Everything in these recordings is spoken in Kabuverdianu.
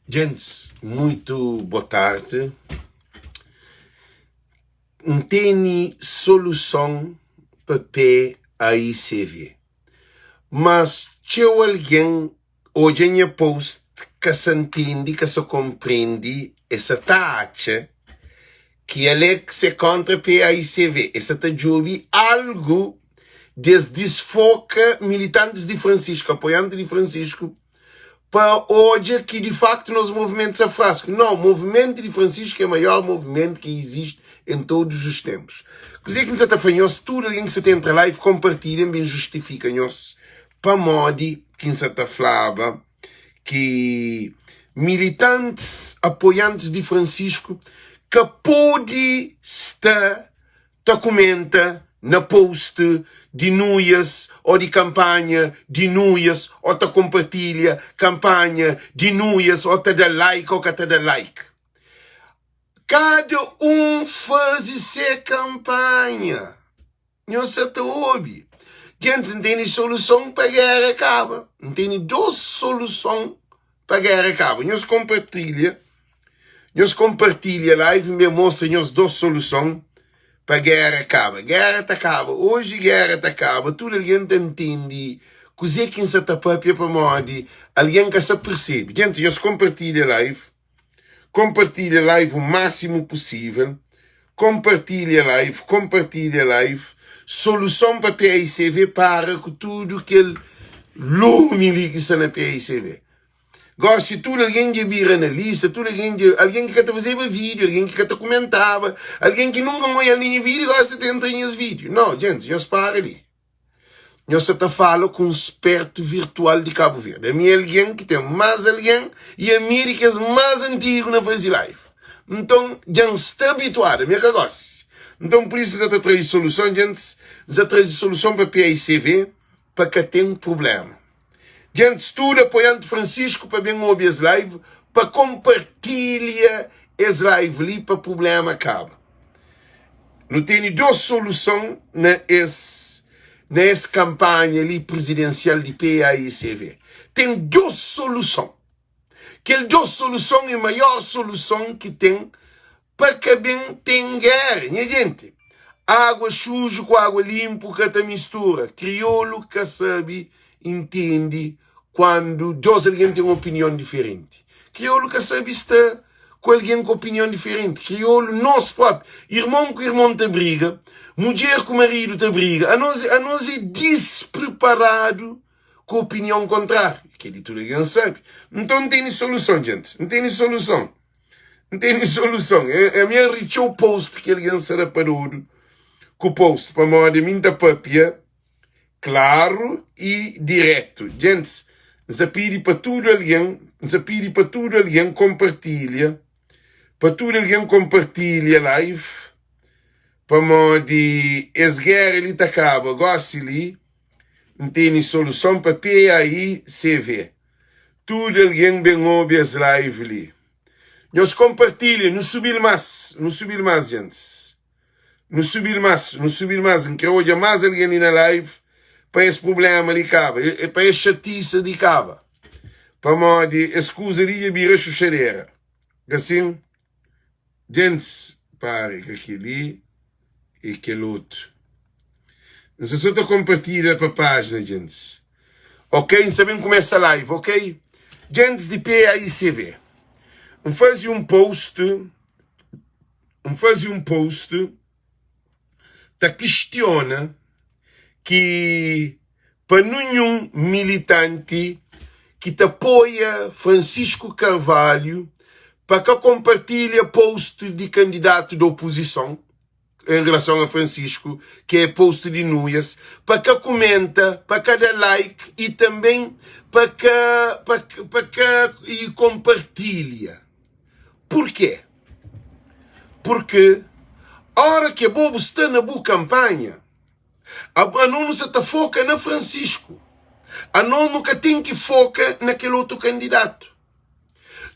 Djentis, muitu bo tardi. N tene soluson pa PAICV, mas txeu algen odja nha post ka sa ntende, ka sa konprende, es sa ta atxa ki Alex é kontra PAICV, es sa ta djobe algu di es disfoka militantis di Francisco, apoianti di Francisco, pa odja ki di facto nos movimento sa frasco. Não, movimento di Francisco é maior movimento ki existe em todos os tempos. Kuzê ki N sa ta fla nhos, tudu algen ki sa ta entra live, konpartilha, N ben justifika nhos pamodi ki N sa ta flaba ki militantis, apoiantis di Francisco ka pode sta ta kumenta na post di nuias o di kanpanha di nuias o ta konpartilha kanpanha di nuias o ta da like o ka ta da like. Kada un faze se kanpanha. Nhos sa ta obi? Djentis, N tene soluson pa géra kaba. N tene dos soluson pa géra kaba. Nhos konpartilha. Nhos konpartilha live N ben mostra nhos dos soluson pa géra kaba. Géra ta kaba oji, géra ta kaba. Tudu algen ta ntende kuzê ki N sa ta pâpia pamodi algen ka sa persebe. Djenti, nhos konpartilha live, konpartilha live u másimu pusível. Konpartilha live, konpartilha live. Soluson pa PAICV para ku tudu kel lumi li ki sta na PAICV. Gosi tudu algen dja bira analista, tudu algen dja, algen ki ka ta fazeba vídiu, algen ki ka ta kumentaba, algen ki nunka N odja-l na nha vídiu, gosi ta entra na nhas vídiu. Nau, djentis, nhos para li. Nhos sa ta fala ku un spertu virtual di Kabu Verdi. Ami é algen ki ten más algen i ami é di kes más antigu na faze live. Nton, dja N sta abituadu, ami é ka gosi. Nton, pur isu N sa ta traze soluson, djentis, N sa traze soluson pa PAICV. pa ka ten prublema. Djentis tudu apoianti Francisco pa ben obi es live pa konpartilha es live li pa prublema kaba. Nu teni dos soluson na es na es kanpanha li prizidensial di PAICV. Ten dos soluson. Kel dos soluson e maior soluson ki ten Pa ka ben ten géra. Nha jenti, água suju ku água linpu ka ta mistura. Kriolu ka sabe intende kuandu dos algen ten opinion diferenti. Kriolu ka sabe sta ku algen ku opinion diferenti. Kriolu, nos própi, irmon ku irmon ta briga, mudjer ku maridu ta briga. Anos, anos é dispreparadu ku opinion kontráriu. Kel-li tudu algen sabe. Nton, N tene soluson, djentis. N tene soluson. N tene soluson. É, ami N ri txeu post ki algen sta da pa dodu ku post, pamodi ami N ta papia klaru i diretu. Djentis, N sa pidi pa tudu algen, N sa pidi pa tudu algen konpartilha, pa tudu algen konpartilha live, pamodi es géra li ta kaba gósi li. N tene soluson pa PAICV. Tudu algen ben obi es live li. Nhos konpartilha, nu subi-l más, nu subi-l más, djentis. Nu subi-l más, nu subi-l más. N kre odja más algen li na live pa es prubléma li kaba, pa es xatisa li kaba. Pamodi es kuza li dja bira xuxadera. Ka sin? Djentis, pare ka kel-li e kel otu. N sta so ta konpartilha pa pájina, djentis. Ok, N sta ben kumesa live, ok? Djentis di PAICV, N faze un post, N faze un post ta kistiona ki pa ninhun militanti ki ta apoia Francisco Carvalho pa ka konpartilha post di kandidatu di opozison en relason a Francisco, ki é post di Nuias, pa ka kumenta, pa ka da like i tanben pa ka pa, pa ka i konpartilha. Purkê? Purkê ora ke bo bu sta na bu kanpanha, Ano nu sa ta foka na Francisco. Ano nu ka ten ki foka na kel otu kandidatu.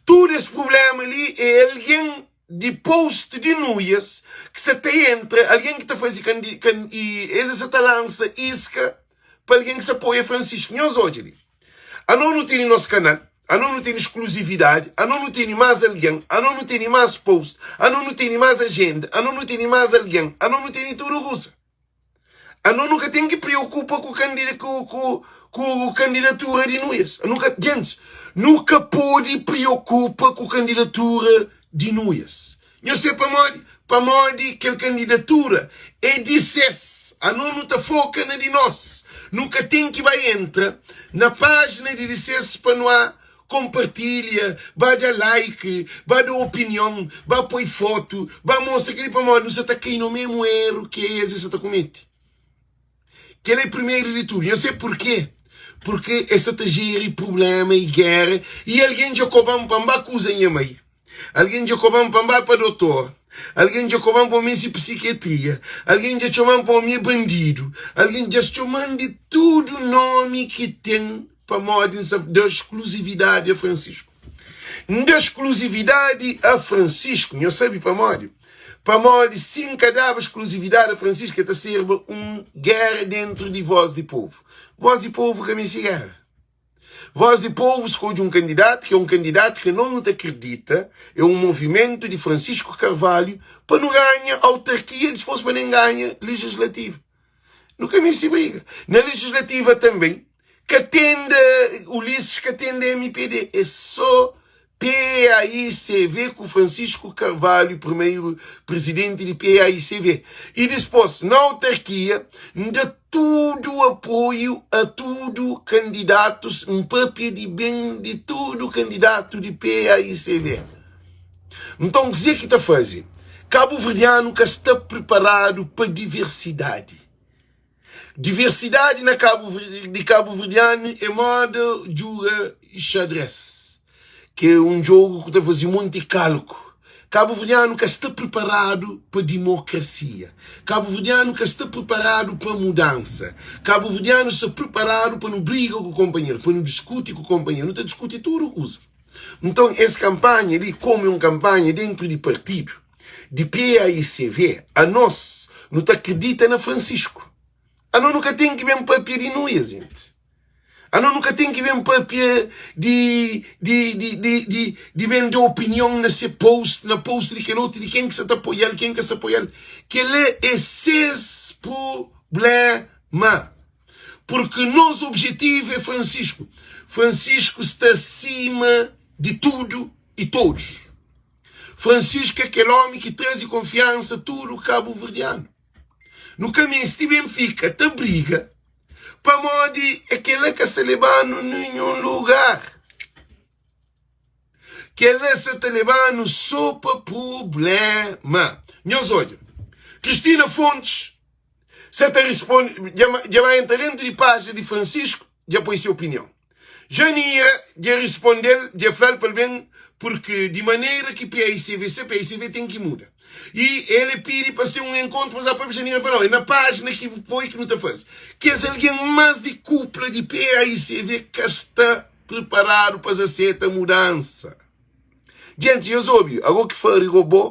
Tudu es prublema li é algen di post di Nuias ki sa ta entra, algen ki ta faze kandi, kan, i es sa ta lansa iska pa algen ki sa apoia Francisco. Nhos odja li. Ano nu tene nos kanal. Anos nu tene skluzividadi, anos nu tene más algen, anos nu tene más post, anos nu tene más ajenda, anos nu tene más algen, anos nu tene tudu kusa. Anos nu ka ten ki preokupa ku ku ku ku kandidatura di Nuias. Nu ka, gentis, nu ka pode preokupa ku kandidatura di Nuias. Nhos sabe pamodi? Pamodi kel kandidatura é di ses. Anos nu ta foka na di nos. Nu ka ten ki bai entra na pájina di di ses pa nu a konpartilha, ba da like, ba da opinion, ba poi fotu, ba mostra kel-li pamodi nu sa ta kai no memu eru ki es es sa ta kumete. Kel-li é primeru di tudu. Nhos sabe purkê? Purkê es sa ta jeri prubléma i géra i algen dja koba-m pa N ba kuza nha mai, algen dja koba-m pa N ba pa dotor, algen dja koba-m pa N meste psikiatria, algen dja txoma-m pa mi é bandidu, algen dja txoma-m di tudu nómi ki ten pamodi N sa da skluzividadi a Francisco. N da skluzividadi a Francisco, nhos sabe pamodi? Pamodi si N ka daba skluzividadi a Francisco, el ta serba un géra dentru di Voz di Povu. Voz di Povu ka meste géra. Voz di Povu skodje un kandidatu ki é un kandidatu ki nos nu ta kridita é un movimentu di Francisco Carvalho pa nu ganha autarkia dispôs pa nen ganha legislativa. Nu ka meste briga. Na legislativa tanben, ka tenda Ulisses, ka tenda MPD. É só PAICV ku Francisco Carvalho, primeiro presidente di PAICV. E dispôs, na autarquia, N da tudu apoio a tudu kandidatus, N papia di ben di tudu kandidatu di PAICV. Nton, kuzê ki ta faze? Kabuverdianu ka sta priparadu pa diversidadi. Diversidadi na Kabu di kabuverdianu é moda djuga xadrez, ki é un djogu ku ta faze monti kalku. Kabuverdianu ka sta priparadu pa dimokrasia. Kabuverdianu ka sta priparadu pa mudansa. Kabuverdianu sta priparadu pa nu briga ku konpanheru, pa nu diskuti ku konpanheru. Nu ta diskuti tudu kuza. Nton, es kanpanha li, komu é un kanpanha dentru di partidu di PAICV, anos nu ta kridita na Francisco. Anos nu ka ten ki ben papia di nuias, jenti. Anos nu ka ten ki ben papia di di di di di di ben da opinion na se post, na post di kel otu, di ken ki sa ta apoia-l, ken ka sa apoia-l. Kel-la é ses prubléma. Porque nos objetivo é Francisco. Francisco sta acima de tudo e todos. Francisco é kel homi ki traze confiança tudo cabo-verdiano. Nu ka meste Benfica ta briga pamodi é kela ka sa lebanu ninhun lugar. Kela sa ta lebanu so pa problema. Nhos odja, Cristina Fontes Sa ta risponde, dja ba entra dentu di pájina di Francisco, dja poi se opinion. Janira dja risponde-l, dja fla-l pa el ben, purki di manera ki PAICV sta, PAICV ten ki muda. I el pidi pa es ten un enkontru, mas própi Janira fla, nau, é na pájina ki bu poi ki nu ta faze. Kes algen más di kupla di PAICV ka sta priparadu pa es aseta mudansa. Djentis, nhos obi, ago ki fari go bo,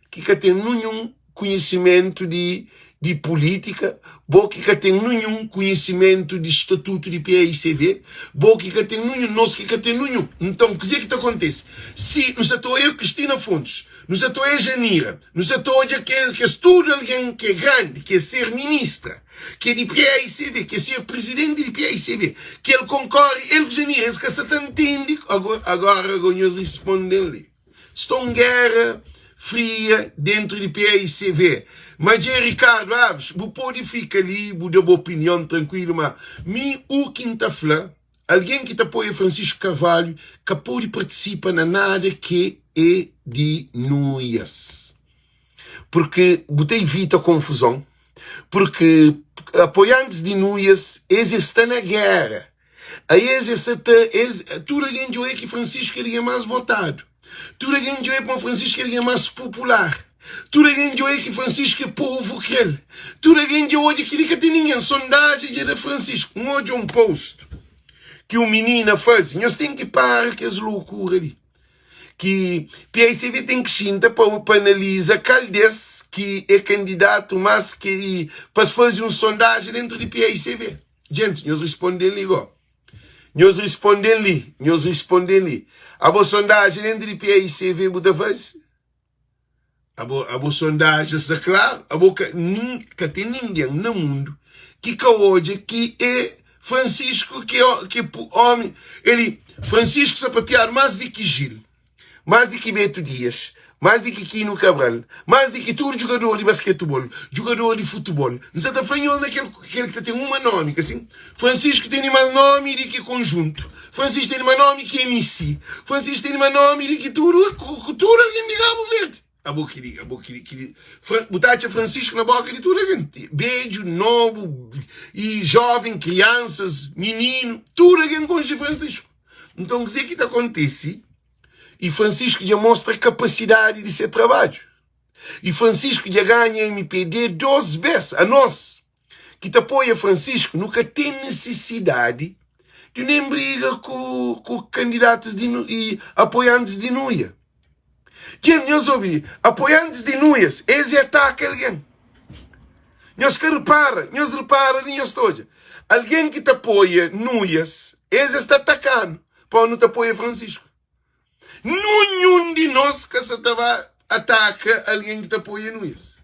ki ka ten nunhun kunhisimentu di di pulítika, bo ki ka ten nunhun kunhisimentu di statutu di PAICV, bo ki ka ten nunhun, nos ki ka ten nunhun. Nton, kuzê ki ta kontise? Si nu sa ta oia Cristina Fontes, nu sa ta oia Janira, nu sa ta odja kes tudu algen ki é grandi, ki é ser ministra, ki é di PAICV, ki é ser prizidenti di PAICV, ki el konkore, el ku Janira, es ka sa ta ntende, agora, agora nhos risponde-m li. Sta un guerra fria dentru di paicv. Ma dje Ricardo Alves, bu podi fika li bu da bu opinion tranquilo ma mi u ki nta fla, alguen ki ta apoia Francisco Carvalho ka podi participa na nada ke e di nuias. Porque bu ta evita confusão, porque apoiantes di nuias es es sta na guerra. A es es sa ta es tudu algen dja oia ki Francisco é algen más votadu. Tudu algen dja oia ma Francisco é algen más popular. Tudu algen dja oia ki Francisco é povu kre-l. Tudu algen dja odja ki li ka ten ningen. Sondajen dja da Francisco. N odja un post ki un minina faze. Nhos ten ki para kes lokura li. Ki PICV ten ki xinta pa pa analiza kal des ki é kandidatu más ki pa es faze un sondajen dentru di PICV. Djentis, nhos risponde-m li go. Nhos risponde-m li, nhos risponde-m li. Abo sondajen dentru di PAICV bu ta faze? Abo, abo sondajen sta klaru? Abo ka, nin, ka ten ningen na mundu ki ka odja ki é Francisco ki é, ki é omi. Eli, Francisco sta papiadu más di ki Gil. Más di ki Beto Dias, más di ki Kino Cabral, más di ki tudu djugador di basketebol, djugador di futebol. N sa ta fla nhos na kel kel ki ta ten uma nomi, ka sin? Francisco tene más nomi di ki konjuntu, Francisco tene más nomi ki MC, Francisco tene más nomi di ki tudu tudu algen di Kabu Verdi. Abo ki di, abo ki di, ki di, Fra, bu ta atxa Francisco na boka di tudu algen, bedju, nobu, i joven, kriansas, mininu, tudu algen konxe Francisco. Nton, kuzê ki ta kontise? I Francisco dja mostra kapasidadi di se trabadju. I Francisco dja ganha MPD dos bes. Anos ki ta apoia Francisco nu ka ten nisisidadi di nen briga ku, ku kandidatus di, i apoiantis di Nuia. Dja nhos obi li, apoiantis di Nuias, es e ataka algen. Nhos ka repara, nhos repara li nhos ta odja. Algen ki ta apoia Nuias, es es ta ataka-nu, pamodi nu ta apoia Francisco. Nunhun di nos ka sa ta ba ataka algen ki ta apoia Nuias.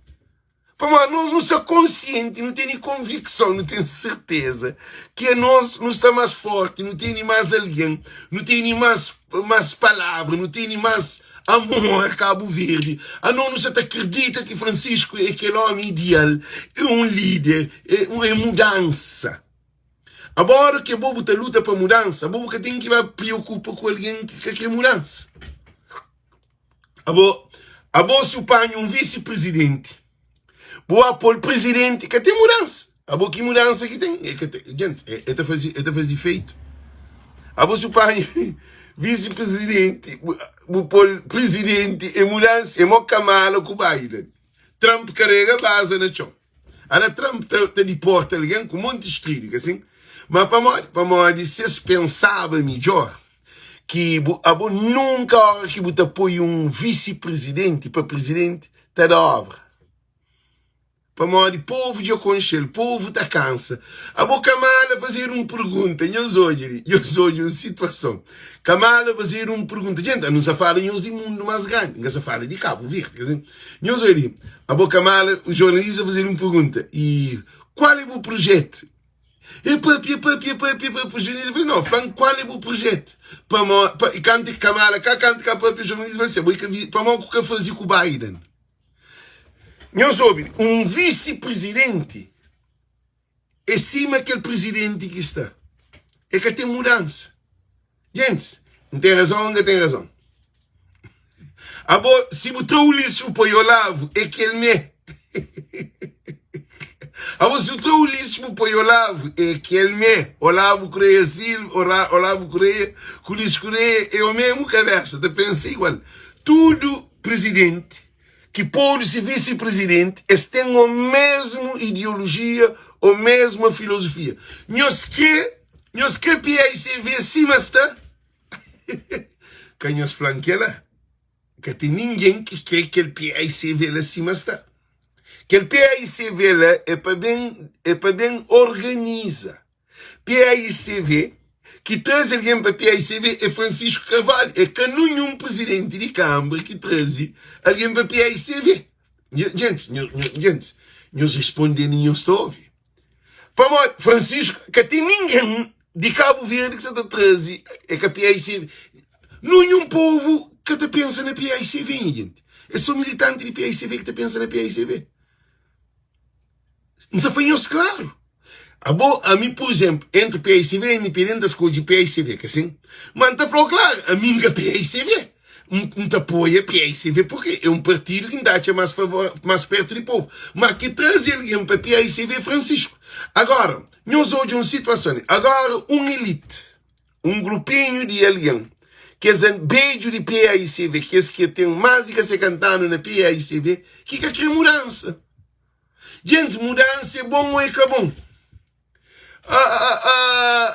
Pamodi nos nu sta konsienti, nu tene konvikson, nu ten serteza ki anos nu sta más fórti, nu tene más algen, nu tene más más palavra, nu tene más amor a Kabu Verdi. Anos nu sa ta kridita ki Francisco é kel ómi ideal, é un líder, é un é mudansa. Abo óra ki abo bu ta luta pa mudansa, abo bu ka ten ki ba preokupa ku algen ki ka kre mudansa. Abo, abo si bu panha un visi-prizidenti, bu ba pô-l prizidenti, ka ten mudansa. Abo ki mudansa ki ten? E ka ten. Gente, e, e ta faze, e ta faze feito. Abo si bu panha visi-prizidenti, bu, bu pô-l prizidenti, e mudansa, e mo Kamala ku Biden. Trump karega baza na txon. Ala Trump ta, ta diporta algen ku monti skridu, ka sin? Ma pamodi? Pamodi si es pensaba midjor ki bu, abo nunka ora ki bu ta poi un visi-prizidenti pa prizidenti ta da obra. Pamodi povu dja konxe-l, povu ta kansa. Abo Kamala fazedu un pergunta, nhos odja li, nhos odja un situason. Kamala fazedu un pergunta, jenti, anu sa fala nhos di mundu mas grandi, nka sa fala di Kabu Verdi, ka sin? Nhos odja li, abo Kamala, jornalista fazedu un pergunta, e kual é bu projetu? E papia, papia, papia, papia, jornalista fla, no, fla-m kual é bu projetu? Pamo, pa, e kantu Kamala ka, kantu ka papia, jornalista fla si, abo i ka vi, pamo ku ka faze ku Biden? Nhos obi, un visi-prizidenti é sima kel prizidenti ki sta. E ka ten mudansa. Gentis, N ten razon ô N ka ten razon? Abo, si bu tra Ulisses bu poi Olavo, é kel mé. Abo, si bu tra Ulisses bu poi Olavo, é kel mé. Olavo Correia Silva, Olavo Correia ku Ulisses Correia é o mesmu kabesa, ta pensa igual. Tudu prizidenti ki podu si visi-prizidenti, es ten o mesmu ideolojia, o mesma filozofia. Nhos kre, nhos kre PICV sima sta? Ka nhos fla-m kela. Ka ten ningen ki kre kel PICV la sima sta. Kel PICV la é pa ben, é pa ben organiza. PAICV, ki traze algen pa PAICV é Francisco Carvalho, é ka ninhun prizidenti di kanbra ki traze algen pa PAICV. Gentis, gentis, nhos risponde-m nhos ta obi. Pamodi Francisco, ka ten ningen di Kabu Verdi ki sa ta traze, é ka PAICV. Ninhun povu ka ta pensa na PAICV, nha genti. É so militanti di PAICV ki ta pensa na PAICV. N sa fla nhos klaru. Abo, ami, pur izénplu, entri PICV y MPD, N ta skodje PICV, ka sin? Ma N ta fla-u klaru, ami N ka PICV. N ta apoia PICV purkê é un partidu ki N ta atxa más favor, más pértu di povu. Ma ki traze algen pa PICV é Francisco. Agora, nhos odja un situason li. Agora, un elite, un grupinhu di algen, kes bedju di PICV, kes ki ten más di ka 50 anu na PICV, ki ka kre mudansa. Gentis, mudansa é bon ô é ka bon?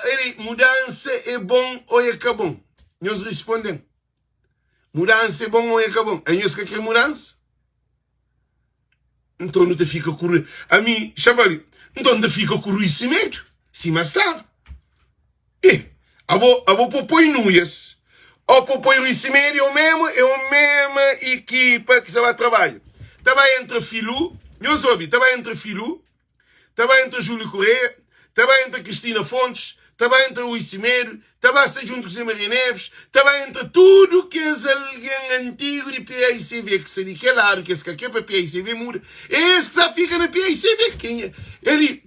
Eli, mudansa é bon ô é ka bon? Nhos responde-m. Mudansa é bon ô é ka bon? Anhos ka krê mudansa? Nton nu ta fika ku ami, xa fla li, nton nu ta fika ku rui si medu, sima staba. E! Abo, abo po poi Nuias, o po poi Rui Semedo, é o mesmo, é o mesma equipa ki sa ba trabadja. Ta ba entra Filu, nhos obi, ta ba entra Filu, ta ba entra Júlio Correia, ta ba entra Cristina Fontes, ta ba entra Rui Semedo, ta ba sta djuntu ku Zé Maria Neves, ta ba entra tudu kes algen antigu di PAICV ki sta di kel ladu ki es ka kre pa PAICV muda, é es ki sta fika na PAICV. Kenha? Eli,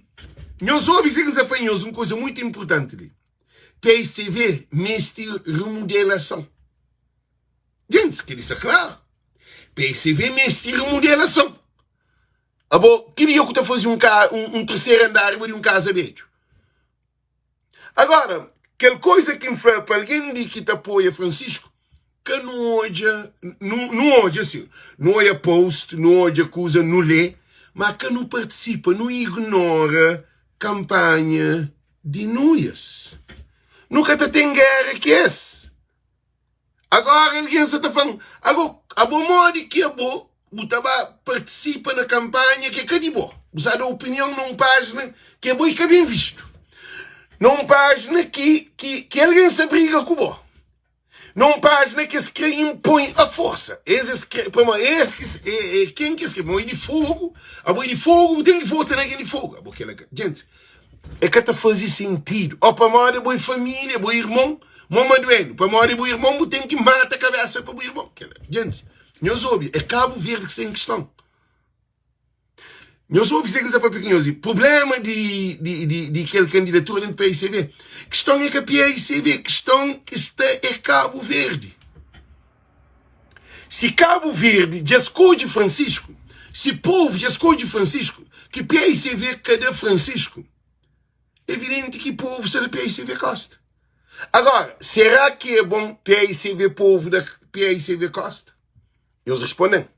nhos obi kuzê ki N sta fla nhos, un kuza mutu inpurtanti li. PAICV meste remodelason. Gentis, kel-li sta klaru. PAICV meste remodelason. Abo, ki dia ku ta faze un, un, un terseru andar riba di un kaza bedju? Agora, kel koiza ki N fla pa algen di ki ta apoia Francisco, ka nu odja, nu, nu odja si, nu odja post, nu odja kuza, nu lê, ma ka nu partisipa, nu ignora kanpanha di Nuias. Nu ka ta ten géra ki es. Agora algen sa ta fla-m, Ago, abo modi ki abo bu ta ba partisipa na kanpanha ki é ka di bo? Bu sa da opinion na un pájina ki abo i ka ben vistu, na un pájina ki, ki, ki algen sa briga ku bo, na un pájina ki es kre inpoi a forsa. Es es kre, pamodi es ki, é, é ken ki es kre, pamodi é di Fogu, abo é di Fogu, bu ten ki vota na algen di Fogu. Abo kela ka, djintis. É ka ta faze sentidu. Ó pamodi bo é família, bo é irmon, mô maduenu. Pamodi bo irmon, bu ten ki mata kabésa pa bu irmon. Kela, gentis, nhos obi, é Kabu Verdi ki sta en kiston. Nhos obi kuzê ki N sta papia ku nhos li. Prubléma di, di, di, di kel kandidatura dentu PAICV, kiston é ka PAICV, kiston ki sta é Kabu Verdi. Si Kabu Verdi dja skodje Francisco, si povu dja skodje Francisco, ki PAICV ka da Francisco, evidenti ki povu sta da PAICV Costa. Agora, será ki é bon PAICV povu da PAICV Costa? Nhos responde-m.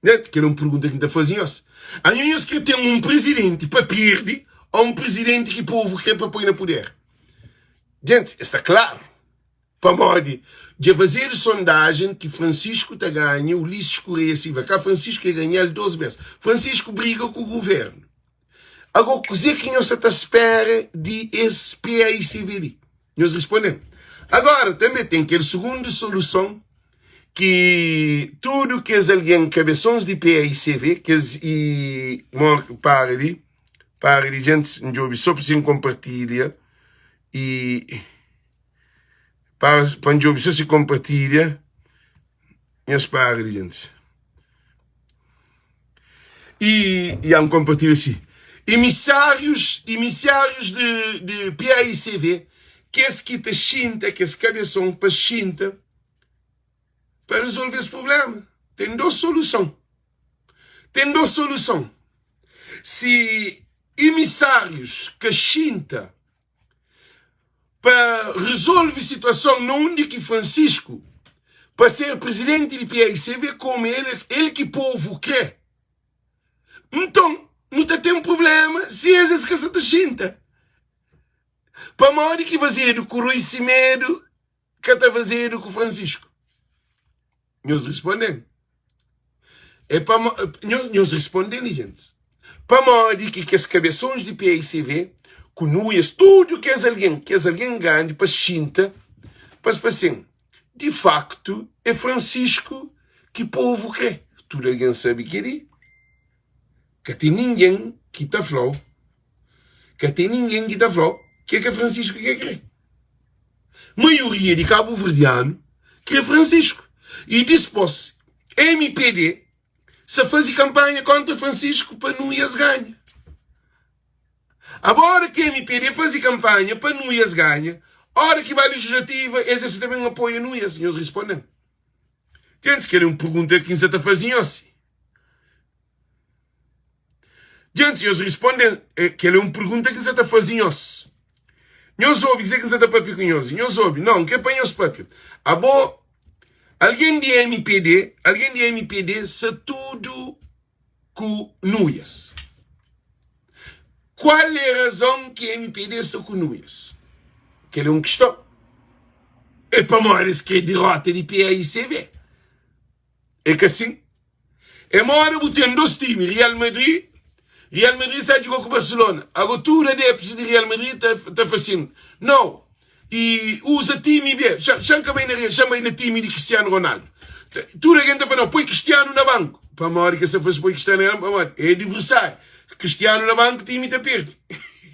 Né? Kel é un pergunta ki N ta faze nhos. Anho nhos kre ten un prizidenti pa pirdi ô un prizidenti ki povu kre pa poi na puder? Gentis, sta klaru. Pamodi dja fazedu sondajen ki Francisco ta ganha Ulisses Correia Silva ka Francisco e ganhal 2 bes. Francisco briga ku governo. Ago kuze ki nhos sa ta spera di es PAICV li? Nhos responden. Agora tanbe ten kel sugundu soluson ki tudu kes algen kabesons di PAICV kes i mor para li para li djentis N djobe so pa si N konpartilha i Pa pa N djobe so si konpartilha nhas para di djentis. I ya N konpartilha si. Emisárius, emisárius di di PAICV, kes ki ta xinta, kes kabeson pa xinta pa rezolve es prublema. Ten dos soluson. Ten dos soluson. Si emisárius ka xinta pa rezolve situason na undi ki Francisco pa ser presidenti di PAICV komu el el ki povu kre nton nu ta ten problema si es es ka sa ta xinta pamodi ki fazedu ku Rui Semedo ka ta fazedu ku Francisco Nhos responde-m. É pamo, nhos, nhos responde-m li, gentis. Pamodi ki kes kabesons di PAICV, ku nuias, tudu kes algen, kes algen grandi pa xinta, pa es fla sin, di faktu é Francisco ki povu kre. Tudu algen sabe kel-li. Ka ten ningen ki ta fla-u, ka ten ningen ki ta fla-u ke ke Francisco ke kre. Maioria di kabuverdianu kre Francisco. I dispos MPD sa faze kanpanha kontra Francisco pa Nuias ganha. Agora ki MPD faze kanpanha pa Nuias ganha, ora ki ba legislativa es es ta ben apoia Nuias. Nhos responde-m. Gentis, kel é un pergunta ki N sa ta faze nhos. Gentis, nhos responde-m. Kel é un pergunta ki N sa ta faze nhos. Nhos obi kuzê ki N sa ta papia ku nhos. Nhos obi. Nau, N krê pa nhos papia. Abo, algen di MPD, algen di MPD sa tudu ku nuias. Kual é razon ki MPD sa ku nuias? Kel é un kiston. É pamodi es krê dirota di PAICV. É ka sin? É moda bu ten dos time, Real Madrid. Real Madrid sta djuga ku Barcelona. Ago tudu adeptus di Real Madrid ta ta fla sin, No, i uza timi be. Xa xa N ka bai na Real, xa N bai na timi di Cristiano Ronaldo. Tudu algen ta fla, No, poi Cristiano na banku. Pamodi ki es ta fla si poi Cristiano na banku? Pamodi é adversáriu. Cristiano na banku, timi ta perde.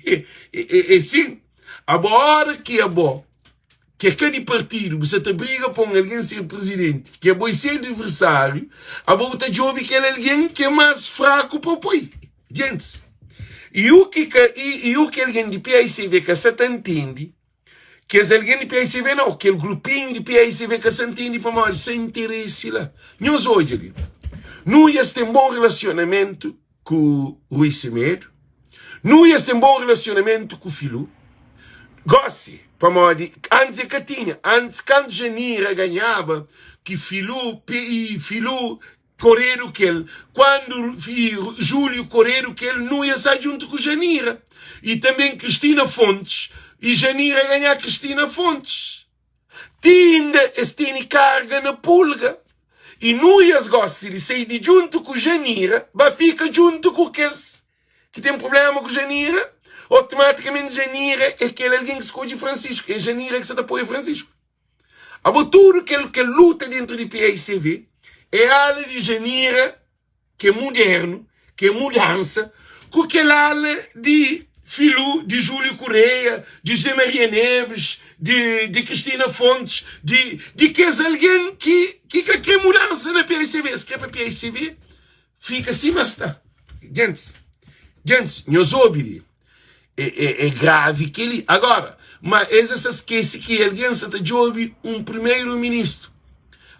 É, é, é sin. Abo ora ki abo ki é ka di partidu, bu sa ta briga pa un algen ser prizidenti, ki abo é se adversáriu, abo bu ta djobe kel algen ki é más fraku pa poi. Gentis, i u ki ka, i, i u ki algen di PAICV ka sa ta ntende, kes algen di PAICV nau, kel grupinhu di PAICV ka sa ntende pamodi se interesi la. Nhos odja li, Nuias ten bon relasionamentu ku Rui Semedo. Nuias ten bon relasionamentu ku Filu. Gosi, pamodi antis e ka tinha. Antis, kantu Janira ganhaba, ki Filu i Filu koredu kel, kuandu Júliu koredu kel, Nuias sta djuntu ku Janira. I tanben Kristina Fontes, i Janira ganhá Kristina Fontes. Ti inda es tene karga na pulga. I Nuias gosi di sai di djuntu ku Janira ba fika djuntu ku kes ki ten prubléma ku Janira, otomatikamenti Janira é kel algen ki skodje Fransisku, é Janira ki sa ta apoia Fransisku. Abo tudu kel kel luta dentru di PAICV é ala di Janira ki é mudernu, ki é mudansa, ku kel ala di Filú, di Júlio Correia, di José Maria Neves, di, di Cristina Fontes, di, di kes algen ki, ki ka kre mudansa na PICV. Es kre pa PICV fika sima sta. Gentis, gentis, nhos obi li. É, é, é gravi kel-li. Agora, ma es sa skese ki algen sa ta djobe un primeiro-ministro.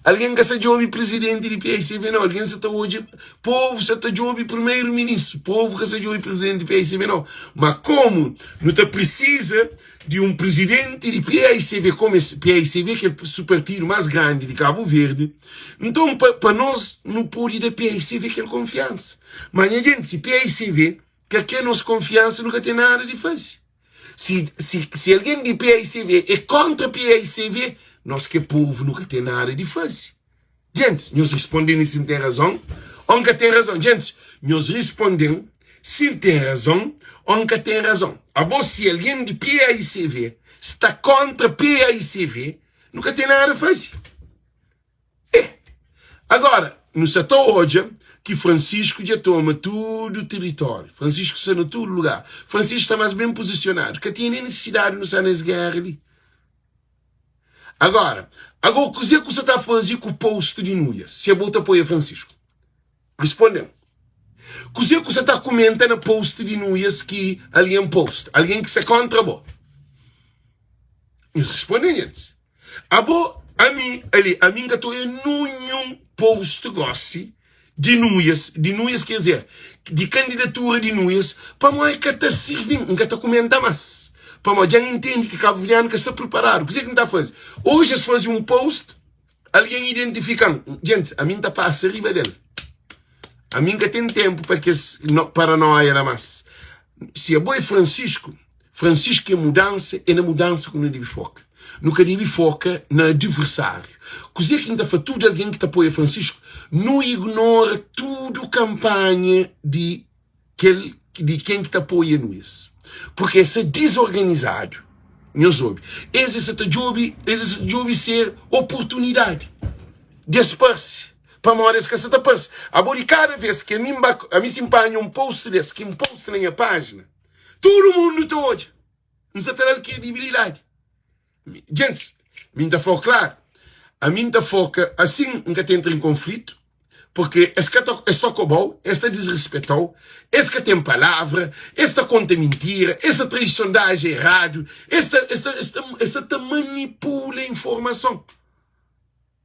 Algen ka sa djobe presidenti di PICV nau. Algen sa ta odja, povu sa ta djobe primeiro-ministro. Povu ka sa djobe presidenti di PICV nau. Ma komu nu ta prisiza di un presidenti di PICV, komu es PICV ki é su partidu más grandi di Kabu Verdi, nton pa, pa nos nu pode da PICV kel konfiansa. Ma nha jenti, si PICV Ka ke nos konfiansa nu ka ten nada di faze. Si, si, si algen di PAICV é kontra PAICV, nos ke povu nu ka ten nada di faze. Gentis, nhos risponde-m si N ten razon ô N ka ten razon. Gentis, nhos risponde-m si N ten razon ô N ka ten razon. Abo, si algen di PAICV sta kontra PAICV, nu ka ten nada faze. É. Agora, nu sa ta odja ki Francisco dja toma tudu tiritóriu. Francisco sta na tudu lugar. Francisco sta más ben pozisionadu. Ka tinha nen nisisidadi nu sta na es géra li. Agora, agora kuzê ku sa ta faze ku post di Nuias? Si abo ta apoia Francisco? Responde-m. Kuzê ku sa ta kumenta na post di Nuias ki algen post? Algen ki sta kontra bo? Nhos responde-m, gentis. Abo, ami, ali, ami N ka ta oia nunhun post gosi di Nuias, di Nuias ker dizer, di kandidatura di Nuias, pamodi ka ta sirvi-m, N ka ta kumenta mas. Pamodi dja N intendi ki kabuverdianu ka sta priparadu. Kuzê ki N ta faze? Oji es faze un post, algen identifika-m. Gentis, ami N ta pasa riba del. Ami N ka ten tenpu pa kes paranoia la mas. Si abo é Francisco, Francisco é mudansa, é na mudansa ku nu debe foka. Nu ka debe foka na adversário. Kuzê ki N ta fla tudu algen ki ta apoia Francisco? Nu ignora tudu kanpanha di kel di ken ki ta apoia Nunes. Purki es sta dizorganizadu. Nhos obi, es sa ta djobe, es sa ta djobe ser oportunidadi di es parse. Pamodi es ka sa ta parse. Abo di kada vez ki ami N ba, ami si N panha un post des ki N posta na nha pájina, tudu mundu ta odja. N sa ta da-l kredibilidadi. Gentis, mi N ta fla-u klaru, ami N ta foka asin, N ka ta entra en konflitu, purki es ka ta, es ta koba-u, es ta disrispeta-u, es ka ten palavra, es ta konta mintira, es ta traze sondajen eradu, es ta, es ta, es ta, es sa ta manipula informason.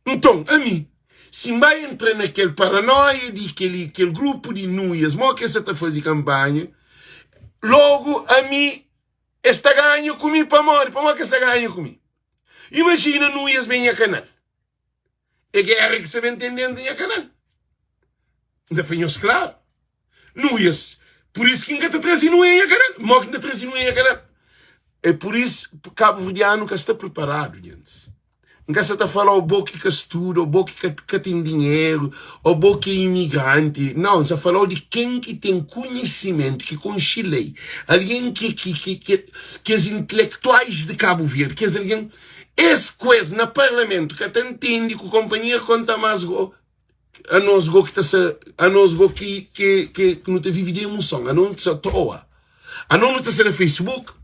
Nton, ami, si N ba entra na kel paranóia di kel, kel grupu di nuias, mo ki es sa ta faze kanpanha, logu ami es ta ganha ku mi. Pamodi? Pamodi ki es ta ganha ku mi? Imajina nuias ben nha kanal. É géra ki sa ben ten dentu nha kanal. N ta fla nhos klaru. Nuias. Pur isu ki N ka ta traze nuia nha kanal. Mo ki N ta traze nuia nha kanal? É pur isu kabuverdianu ka sta priparadu, gentis. N ka sa ta fala-u bo ki ka studa, ô bo ki ka ka ten dinheru, ô bo ki é imigranti. Nau, N sa fala-u di ken ki ten konhisimentu, ki konxe lei, algen ki ki ki ki kes intelektuais di Kabu Verdi, kes algen, es ku es na parlamentu ka ta ntende ku konpanheru konta más go anos go ki ta sa anos go ki ki ki nu ta vive di emoson, anos nu ta sa toa, anos nu ta sta na Facebook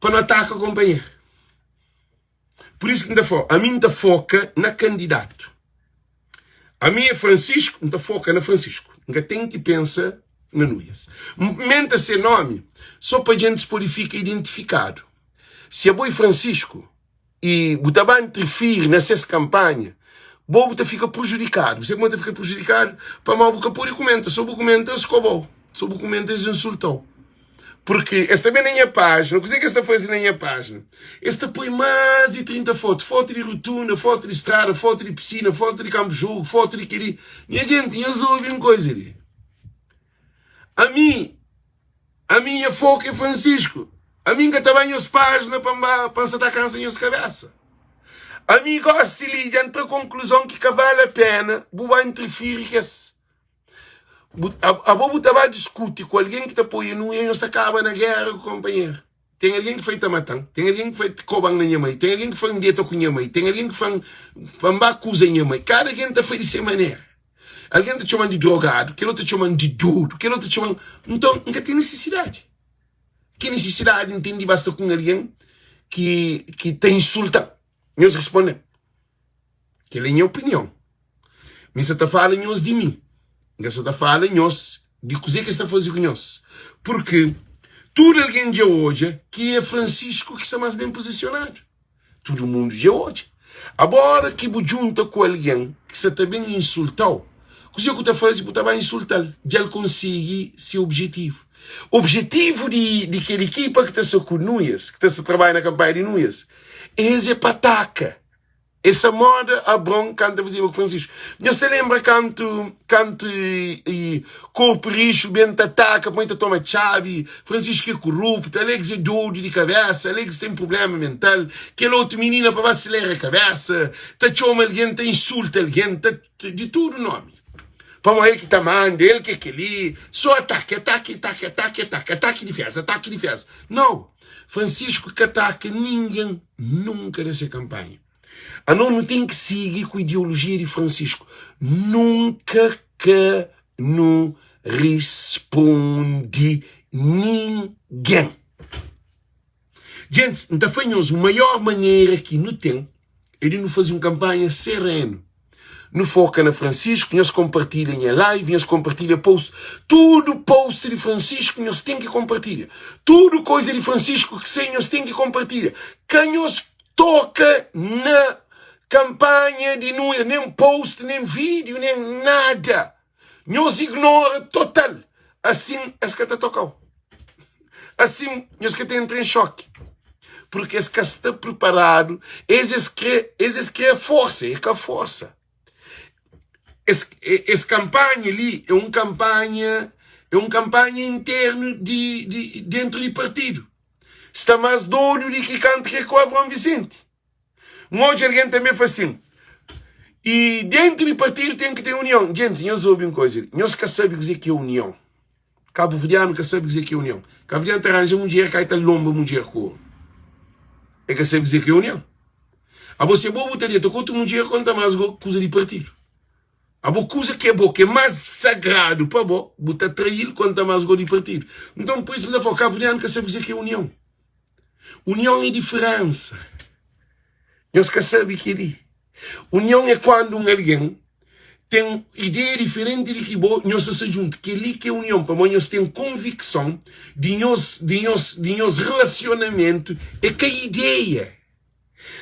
pa nu ataka konpanheru. Pur isu ki N ta fla, ami N ta foka na kandidatu. Ami é Francisco, N ta foka na Francisco. N ka ten ki pensa na Nuias. N menta se nomi so pa djentis pode fika identifikadu. Si abo é Francisco i bu ta ba ntrifiri na ses kanpanha, bo bu ta fika prujudikadu. Bu sabe kuma ta fika prujudikadu? Pamodi bu ka pode kumenta. So bu kumenta, es koba-u. So bu kumenta, es insulta-u. Porque es ta ben na nha pájina, kuzê ki es ta faze na nha pájina? Es ta poi más di 30 fotu, fotu di rotunda, fotu di strada, fotu di pisina, fotu di kanpu jogu, fotu di kel-li. Nha jenti, nhos obi un koza li. Ami, ami nha foku é Francisco. Ami N ka ta ba nhos pájina pa N ba, pa N sa ta kansa nhos kabésa. Ami gósi li dja N tra konkluzon ki ka bale péna bu ba intrifiri kes. Bu, abo bu ta ba diskuti ku algen ki ta poi nu e nhos ta kaba na géra ku konpanheru. Ten algen ki fai ta matan, ten algen ki fai koban na nha mai, ten algen ki fai deta ku nha mai, ten algen ki fai pa N ba akuza nha mai. Kada algen ta fai di se manera. Algen ta txoman di drogadu, kel otu ta txoman di dodu, kel otu ta txoman. Nton, N ka ten nisisidadi. Ki nisisidadi N ten di ba sta ku un algen ki, ki ta insultan? Nhos responde-m. Kel é nha opinion. Mi sa ta fala nhos di mi. N ka sa ta fala nhos di kuzê ki es ta faze ku nhos. Purki tudu algen dja odja ki é Francisco ki sta más ben pozisionadu. Tudu mundu dja odja. Abo óra ki bu djunta ku algen ki sa ta ben insulta-u, kuzê ku ta faze? Bu ta ba insulta-l. Dja el konsigi se objetivu. Objetivu di, di kel ekipa ki ta sta ku Nuias, ki ta sta trabadja na kanpanha di Nuias, es é pa ataka. Essa moda Abron kanta fazeba ku Francisco. Nhos ta lembra kantu kantu e corpo rixo ben ta ataka põe ta toma txabi, Francisco é corrupto, Alex é dodu di cabeça, Alex tem problema mental, kel otu menina pa ba acelera cabeça, ta txoma alguém, ta insulta alguém, ta di tudo nome. Pamodi el ki ta manda, el ki é keli, só atake, atake, atake, atake, atake, atake difeza, atake difeza. Não, Francisco ka ataka ninguém nunka na se kampanha. Anos nu ten ki sigi ku ideolojia di Francisco. Nunka ka nu rispondi ninguém. Gentis, N ta fla nhos, maior manera ki nu ten é di nu faze un kanpanha serenu. Nu foka na Francisco, nhos konpartilha nha live, nhos konpartilha post. Tudu post di Francisco nhos ten ki konpartilha. Tudu koisa di Francisco ki sai nhos ten ki konpartilha. Ka nhos toka na kanpanha di Nuia, nen post, nen vídeo, nen nada. Nhos ignora total. Asin es ka ta toka-u. Asin nhos ka ta entra en xoki. Porque es ka sta preparadu. Es es kre, es es kre forsa, é ka forsa. Es, es kampanha li é un kampanha, é un kampanha internu di, di dentru di partidu. Sta más dodu di ki kantu ke ku Abraão Vicente. N odja algen tanbe fla sin, I dentu di partidu ten ki ten union. Gentis, nhos obi un koza li, nhos ka sabe kuzê ki é union. Kabuverdianu ka sabe kuzê ki é union. Kabuverdianu ta ranja mudjer, kai ta lonba mudjer ku omi. E ka sabe kuzê ki é union. Abo se bo bu ta deta ku otu mudjer, konta más go kuza di partidu. Abo kuza ki é bo, ki é más sagradu pa bo, bu ta trai-l, konta más go di partidu. Nton, pur isu N ta fla, kabuverdianu ka sabe kuzê ki é union. Union é diferensa. Nhos ka sabe kel-li. Union é kandu un algen ten ideia diferenti di ki bo, nhos ta sta djuntu. Kel-li ki é union, pamodi nhos ten konvikson di nhos di nhos di nhos relasionamentu é ka ideia.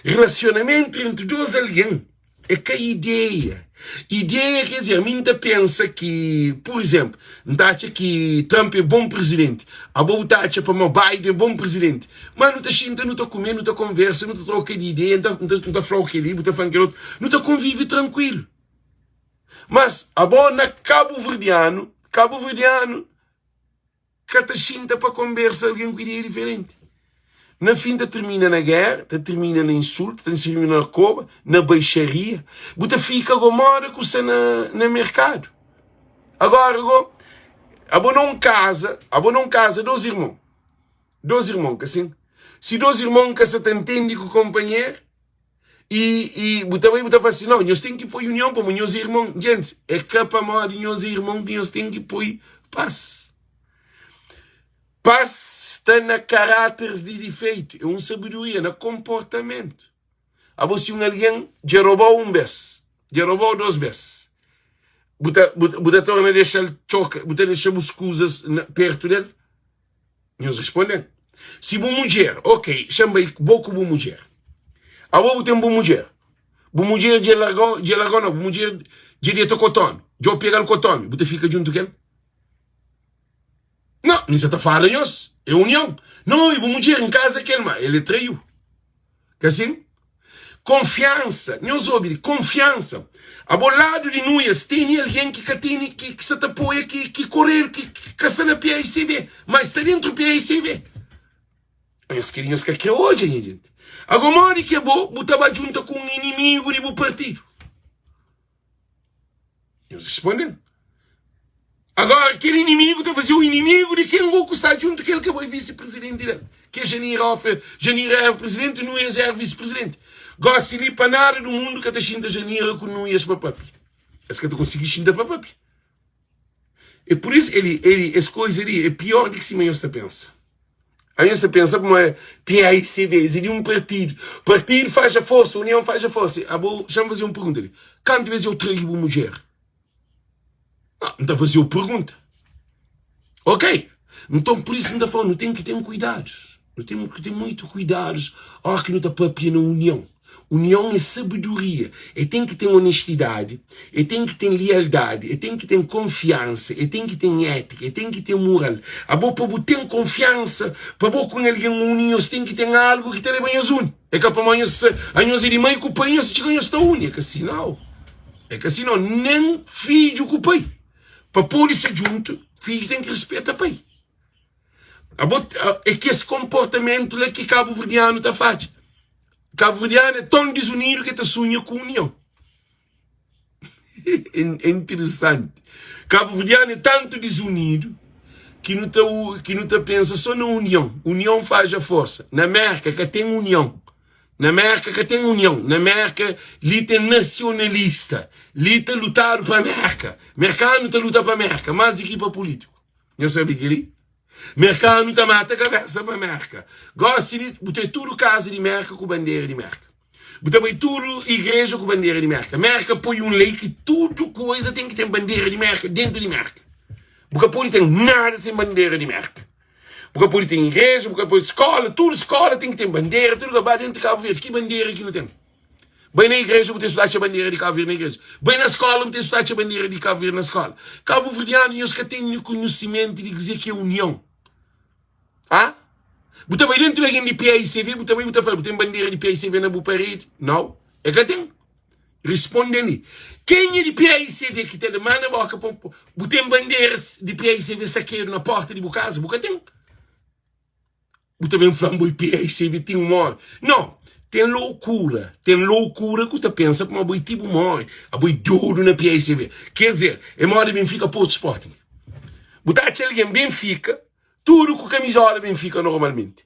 Relasionamentu entri dos algen é ka ideia. Ideia quer dizer, ami N ta pensa ki, pur izénplu, N ta atxa ki Trump é bon prizidenti, abo bu ta atxa pamodi Biden é bon prizidenti. Má nu ta xinta, nu ta kume, nu ta konversa, nu ta troka di ideia, N ta fla-u kel-li, bu ta fla-m kel otu, nu ta konvive trankuilu. Mas abo na kabuverdianu, kabuverdianu ka ta xinta pa konbersa algen ku ideia diferenti. Na fin ta tirmina na géra, ta tirmina na insultu, ta tirmina na koba, na baixaria. Bu ta fika go moda ku sta na, na merkadu. Agora go, abo na un kaza, abo na un kaza, dos irmon, dos irmon, ka sin? Si dos irmon ka sa ta ntende ku konpanheru, i, i bu ta bai bu ta fala assim, não, nhos ten ki poi union pamo nhos é irmon. Gentis, é ka pamodi nhos é irmon ki nhos ten ki poi pas. Pas sta na karáteris di difeitu, é un sabedoria na konportamentu. Abo si un algen dja roba-u un bês, dja roba-u dos bês, bu ta, bu, bu ta torna dexa-l txoka, bu ta dexa bus kuzas na, pertu del? Nhos responde-m. Si bu mudjer, ok, xa-m bai bo ku bu mudjer. Abo bu ten bu mudjer, bu mudjer dja larga-u, dja larga-u nau, bu mudjer dja deta ku otu ómi, dja-u pega-l ku otu ómi, bu ta fika djuntu ku el? Não, mi sa ta fala nhos, é união. Não, e bu mudjer em casa kel ma ele traiu. Ka assim? Confiança, nhos obi, confiança. Abo lado di Nuias teni alguém ki ka teni ki, ki sa ta apoia ki ki correr ki, ki ka sta na PAICV, mas sta dentro PAICV. Nhos kre nhos ka kre odja nha gente. Agora modi ki abo bu ta ba junta ku um inimigo di bu partido? Nhos responde-m. Agora, kel inimigu ta faze-u inimigu di ken go ku sta djuntu kel ki bo é visi-prizidenti del, ki é Janira Ofe. Janira éra prizidenti, Nuias éra visi-prizidenti. Gosi li, pa nada du mundu ka ta xinta Janira ku Nuias pa papia. Es ka ta konsigi xinta pa papia. É pur isu, eli, eli, es koiza li é pior di ki sima nhos ta pensa. Aí nhos ta pensa pamodi é PAICV, es é di un partidu. Partidu faz a força, união faz a força. Abo, xa-m faze un pergunta li. Kantu bes eu traí bu mudjer? Ah, N ta faze-u pergunta. Ok? Nton, pur isu N ta fla-u, nu ten ki ten kuidadus. Nu ten ki ten muitu kuidadus óras ki nu ta pâpia na union. Union é sabedoria. E ten ki ten onestidadi, e ten ki ten lialdadi, e ten ki ten konfiansa, e ten ki ten étika, e ten ki ten mural. Abo pa bu ten konfiansa, pa bo ku un algen uni, nhos ten ki ten algu ki ta leba nhos uni. É ka pamodi nhos anhos é di mai ku pai, nhos txiga nhos ta uni. É ka si nau. É ka si nau. Nen fidju ku pai. Pa pode ser djuntu, fidju ten ki rispeta pai. Abo, é kes konportamentu la ki kabuverdianu ta fadja. Kabuverdianu é ton dizunidu ki ta sunha ku union. É interesanti. Kabuverdianu é tantu dizunidu ki nu ta, ki nu ta pensa so na union. Union faz a forsa. Na Merka ka ten union. Na Merka ka ten union. Na Merka li ten nasionalista. Li ta lutadu pa Merka. Merkanu ta luta pa Merka mas di ki pa pulitiku. Nhos sabe kel-li? Merkanu ta mata kabésa pa Merka. Gósi li, bu ten tudu kaza di Merka ku bandera di Merka. Bu ta bai tudu igreja ku bandera di Merka. Merka poi un lei ki tudu kuza ten ki ten bandera di Merka dentu di Merka. Bu ka pode ten nada sen bandera di Merka. Bu ka pode ten igreja, bu ka pode skola, tudu skola ten ki ten bandera, tudu ka ba dentu di Kabu Verdi. Ki bandera ki nu ten? Bai na igreja bu ten su atxa bandera di Kabu Verdi na igreja. Bai na skola bu ten su atxa bandera di Kabu Verdi na skola. Kabuverdianu nhos ka ten ni konhisimentu di kuzê ki é union. Ha? Bu ta bai dentu di algen di PAICV, bu ta bai bu ta fla, bu ten bandera di PAICV na bu paredi? Nau, e ka ten. Responde li. Kenha di PAICV ki ta da má na boka pa bu ten bandera di PAICV sakedu na porta di bu kaza? Bu ka ten. Bu ta ben fla-m boi PAICV ten móre. No, ten loukura. Ten loukura ku ta pensa kuma boi ti bu móre. Abo é dodu na PAICV. Ker dizer, é móre Benfika, Porto, Sporting. Bu ta atxa algen Benfika, tudu ku kamizola Benfika normalmenti.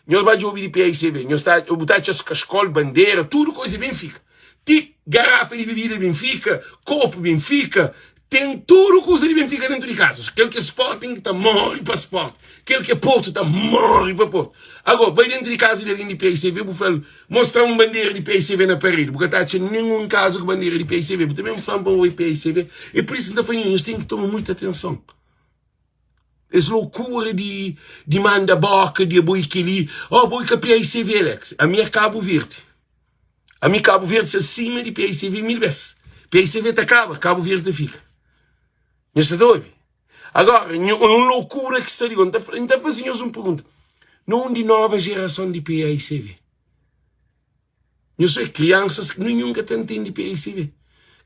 Nhos ba djobe di PAICV, nhos ta, bu ta atxa kaskol, bandera, tudu koisa Benfika. Ti garafa di bebida Benfika, kopu Benfika, Ten tudu kuza di Benfica dentu di kaza. Kel ki é Sporting ta morre pa Sporting, kel ki é Porto ta morre pa Porto. Agora, bai dentu di kaza di algen di PICV, bu fla-l, mostra-m un bandera di PICV na paredi. Bu ka ta atxa ninhun kaza ku bandera di PICV. Bu ta ben fla-m pa N bai PICV? É pur isu ki N ta fla nhos, nhos ten ki toma muita atenson. Es lokura di di manda boka di abo i keli, oh abo i ka PICV Alex. Ami é Kabu Verdi. Ami Kabu Verdi sta sima di PICV mil bes. PICV ta kaba, Kabu Verdi ta fika. Nhos sta ta obi? Agora, un lokura ki sta li, N ta faze nhos un pergunta. Na undi nova jerason di PICV? Nhos é kriansas ki ninhun ka ta ntende PICV.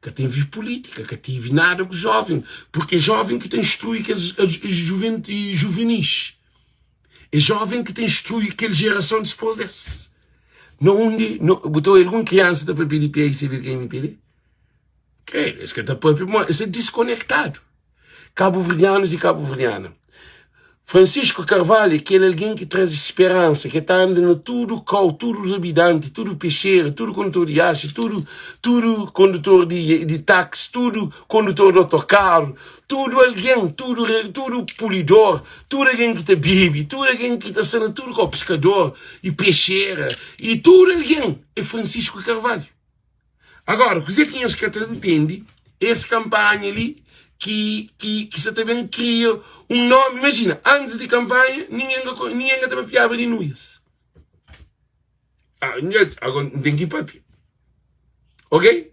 Ka ten vi pulítika, ka tive nada ku jóven, purke é jóven ki ta instrui kes juvenis. É joven ki ta instrui kel jerason dispos des. Na undi no, bu ta obi algun kriansa ta papia di PICV ku MPD? Kredu, es ka ta papia pamodi es sta diskonektadu. Kabuverdianus i kabuverdiana, Francisco Carvalho é kel algen ki traze speransa, ki ta anda na tudu kau, tudu rabidanti, tudu pexera, tudu kondutor di iatxi, tudu tudu kondutor di di taxi, tudu kondutor di otokaru, tudu algen, tudu tudu pulidor, tudu algen ki ta bebe, tudu algen ki ta sta na tudu kau, piskador i pexera i tudu algen é Francisco Carvalho. Agora, kuzê ki nhos ka ta ntende, es kanpanha li ki, ki, ki sa ta ben kria un nomi. Imajina, antis di kanpanha, ningen ka, ningen ka ta papiaba di Nuias. Ah, agora N ten ki papia. Ok?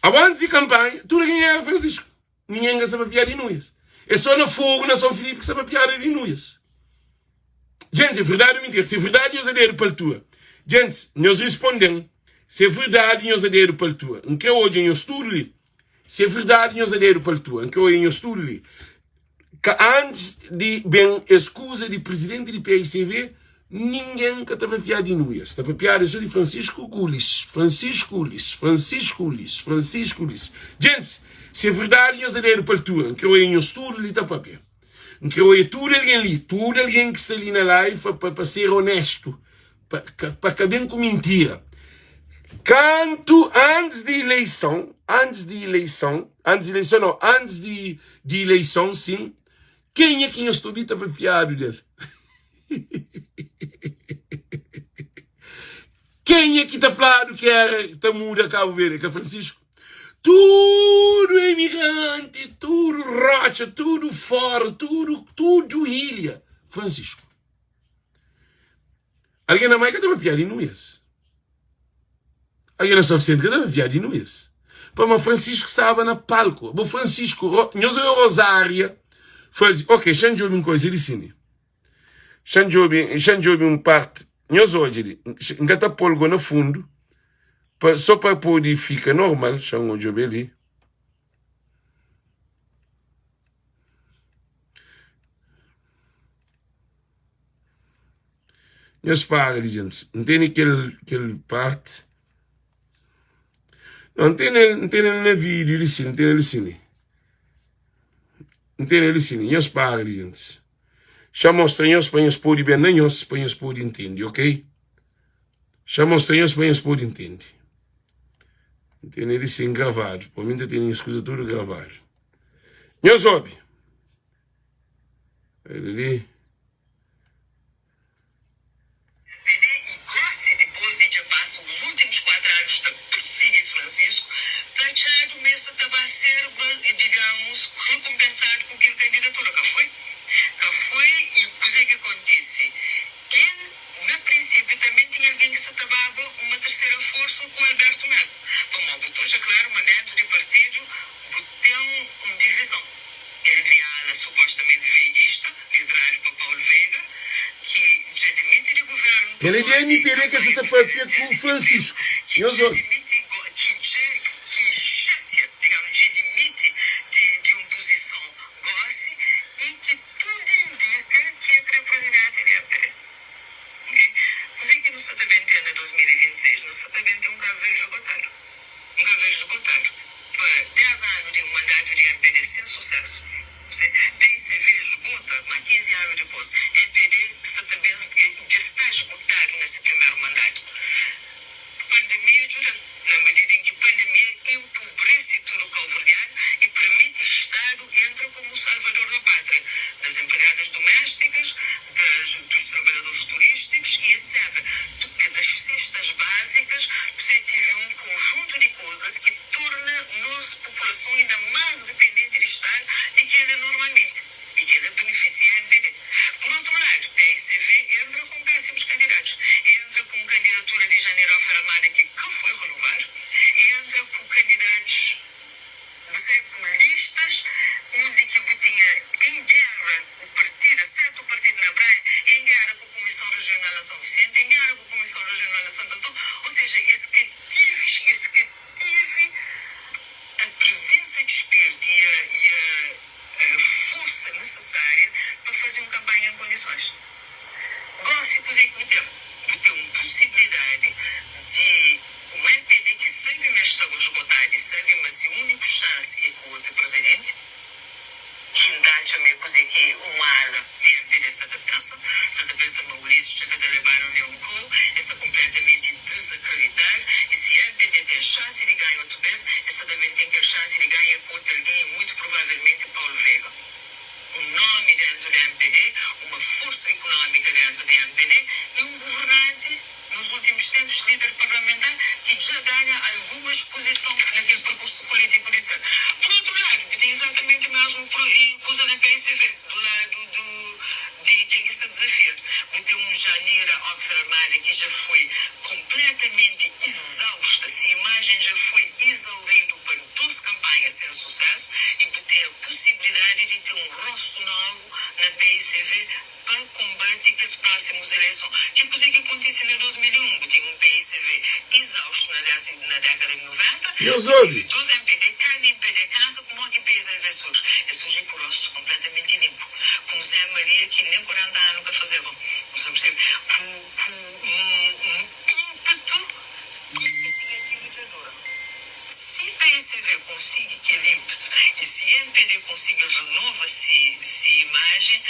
Abo antis di kanpanha, tudu algen era Francisco. Ningen ka sa papiaba di Nuias. É só na Fogo, na São Filipe, ki sa papiaba di Nuias. Gentis, é verdadi ou mintira? Se é verdadi, nhos da dedu pa altura. Gentis, nhos responde-m se é verdadi, nhos da dedu pa altura. N kre odja nhos tudu li. Se é verdadi, nhos da dedu pa altura. N kre odja nhos tudu li. Ka antis di ben es kuza di prizidenti di PICV, ningen ka ta papiá di Nuias. Ta papiadu é so di Francisco Ulis, Francisco Ulis, Francisco Ulis, Francisco Ulis. Gentis, se é verdadi, nhos da dedu pa altura. N kre odja nhos tudu li ta papia. N kre oia tudu algen li, tudu algen ki sta li na live pa, pa, pa ser onestu, pa, pa ka ben ku mintira. Kantu antis di ileison, antis di ileison, antis di ileison não, antis di, di ileison sim, kenha ki nhos ta obi ta papiadu del? Kenha ki ta fladu ki era ta muda Cabo Verde? Ka Francisco? Tudu emigranti, tudu rotxa, tudu fora, tudu, tudu ilha. Francisco. Algen na mai ka ta papia di Nuias. Algen na São Vicente ka ta papia di Nuias. Pama Francisco staba na palco. Bo Francisco, nhos Rosária fazi, ok, xa djobi un coisa di sini. Xa-m djobe, xa-m djobe un parti. Nhos odja li, N ka ta pô-l go na fundu, pa, sô pa pode fika normal. Xa-m djobe li. Nhos para li, djentis. N tene kel, kel parti. Não, N tene, N tene na vídiu li sin, N tene li sin li. N tene li sin, nhos para li gentis. Xa mostra nhos pa nhos pode ben na nhos, pa nhos pode intende, ok? Xa mostra nhos pa nhos pode intende. N tene li sin gravadu, pa mi N ta tene nhas kuza tudu gravadu. Nhos obi. Ele li. MPD y gosi dipos di dja pasa os ultimos 4 anus ta persigi Francisco, ta atxadu ma es sa ta ba serba, digamos, rekompensadu ku kel kandidatura. Ka foi? Ka foi y kuze ki kontise? El, na prinsipiu, tanbe tinha algen ki sa ta baba uma tersera forsa ku Alberto Melo. Pamó bu ta odja klaru ma dentu di partidu bu ten un divizon. Entri ala supostamenti veguista, lideradu pa Paulo Veiga, ki dja dimiti di guvernu Kel é di pamodi MPD ke sa kampanha ta papia prizidensial ku di si Francisco. primo, ki Nhos dja obi. dimiti ki dja ki xatia, digamos, dja dimiti di di un puzison gosi i ki tudu indika ki e kre prizidensia di MPD. Ok? Kuzê ki nu sa ta ben ten na 2026? Nu sa ta ben ten un Kabu Verdi esgotadu. Un Kabu Verdi esgotadu pa 10 anu di un mandatu di mpd sen susesu. Se PICV esgota, ma 15 anu dipos, mpd sta ta ben dja sta esgotadu na se primeru mandatu. Pandemia djuda-l, na medida en ki pandemia enpobrese tudu kauverdianu y permiti Stadu entra komu salvador da pátria, das empregadas domésticas, das dos trabalhadores turísticos e etc. Das cestas básicas, você tive um conjunto de coisas que torna nos população ainda mais dependente de Estado de que ela é normalmente e que ela beneficia a MPD. Por outro lado, PICV entra com péssimos candidatos. Entra com candidatura de Janeiro Almada que que foi renovado. sabe ma si úniku xansi é ku otu prizidenti. Ki N ta atxa ma é kuzê ki un ala di MPD sta ta pensa. Sta ta pensa ma Ulisses dja ka ta lebadu nen ku, el sta konpletamenti dizakreditadu i si MPD ten xansi di ganha otu bes, el sta ta ben ten kel xansi di ganha ku otu algen i muitu provavelmenti Paulo Veiga. Un nomi dentu di MPD, uma forsa ikunómika dentu di MPD i un guvernanti, nos últimos tempos, líder parlamentar ki dja ganha alguma exposison na kel perkursu pulítiku di sel. Pur outru ladu, ki ten izatamenti mesmu kuza na PICV, du ladu du di ken ki sta dizafia, bu ten un Janira Hopffer Almada ki dja foi konpletamenti izausta, si imajen dja foi izauridu pa dos kanpanha sen susesu i bu ten a pusibilidadi di ten un rostu novu na PICV pa konbate kes prósimus ileison. Ki kuzê ki kontise na 2001? Bu tinha un PICV izaustu na dési na dékada di 90, Nhos ki obi. tevi dos MPD, ka nin PD kansa, kumó ki PICV surji? El surji ku rostus konpletamenti linpu, ku un Zé Maria ki nen 40 anu ka fazeba, bu sta persebe? Ku ku un un ínpetu ki ka tinha tidu dja dura. Si PICV konsigi kel ímpetu i si mpd konsigi renova si si imajen,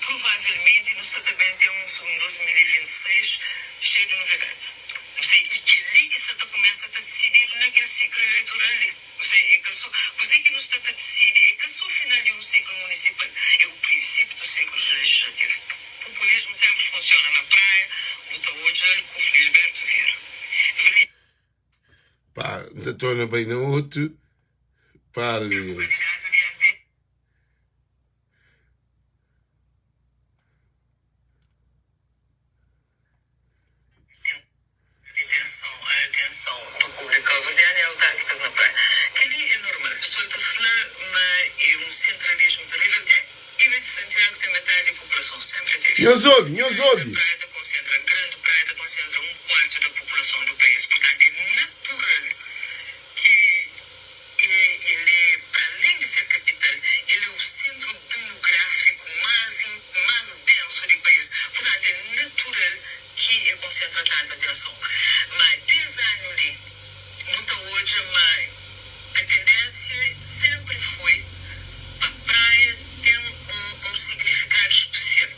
provavelmenti nu sta ta ben ten un 2026 xeiu di novidadis. Nu sai, i kel-li ki sta ta kumesa ta disididu na kel siklu eleitoral li. Nu sai, é ka so kuzê ki nu sta ta disidi é ka so final di un siklu munisipal, é u prinsipiu du siklu lejislativu. Populismu senpri funsiona na Praia, bu ta odja-l ku Felisberto Vieira. Pá, N ta torna bai na otu. Para de. Atenson, atenson do público cabo-verdiano e autárquicas na Praia. Kel-li é normal. Pessoal ta fla ma é um centralismo terrível. É, Ilha de Santiago tem metade di populason, sempre teve. Nhos obi, nhos Cidade da obi. Praia ta concentra, grande Praia ta concentra um quarto da populason do país. Portanto, é natural ki é, el é, pa além di ser capital, el é o centro demográfico más, más denso di país. Portanto, é natural ki el concentra tanto atenson. Ma des anu li, nu ta odja ma A tendênsia sénpri foi pa Praia ten un un signifikadu spesial.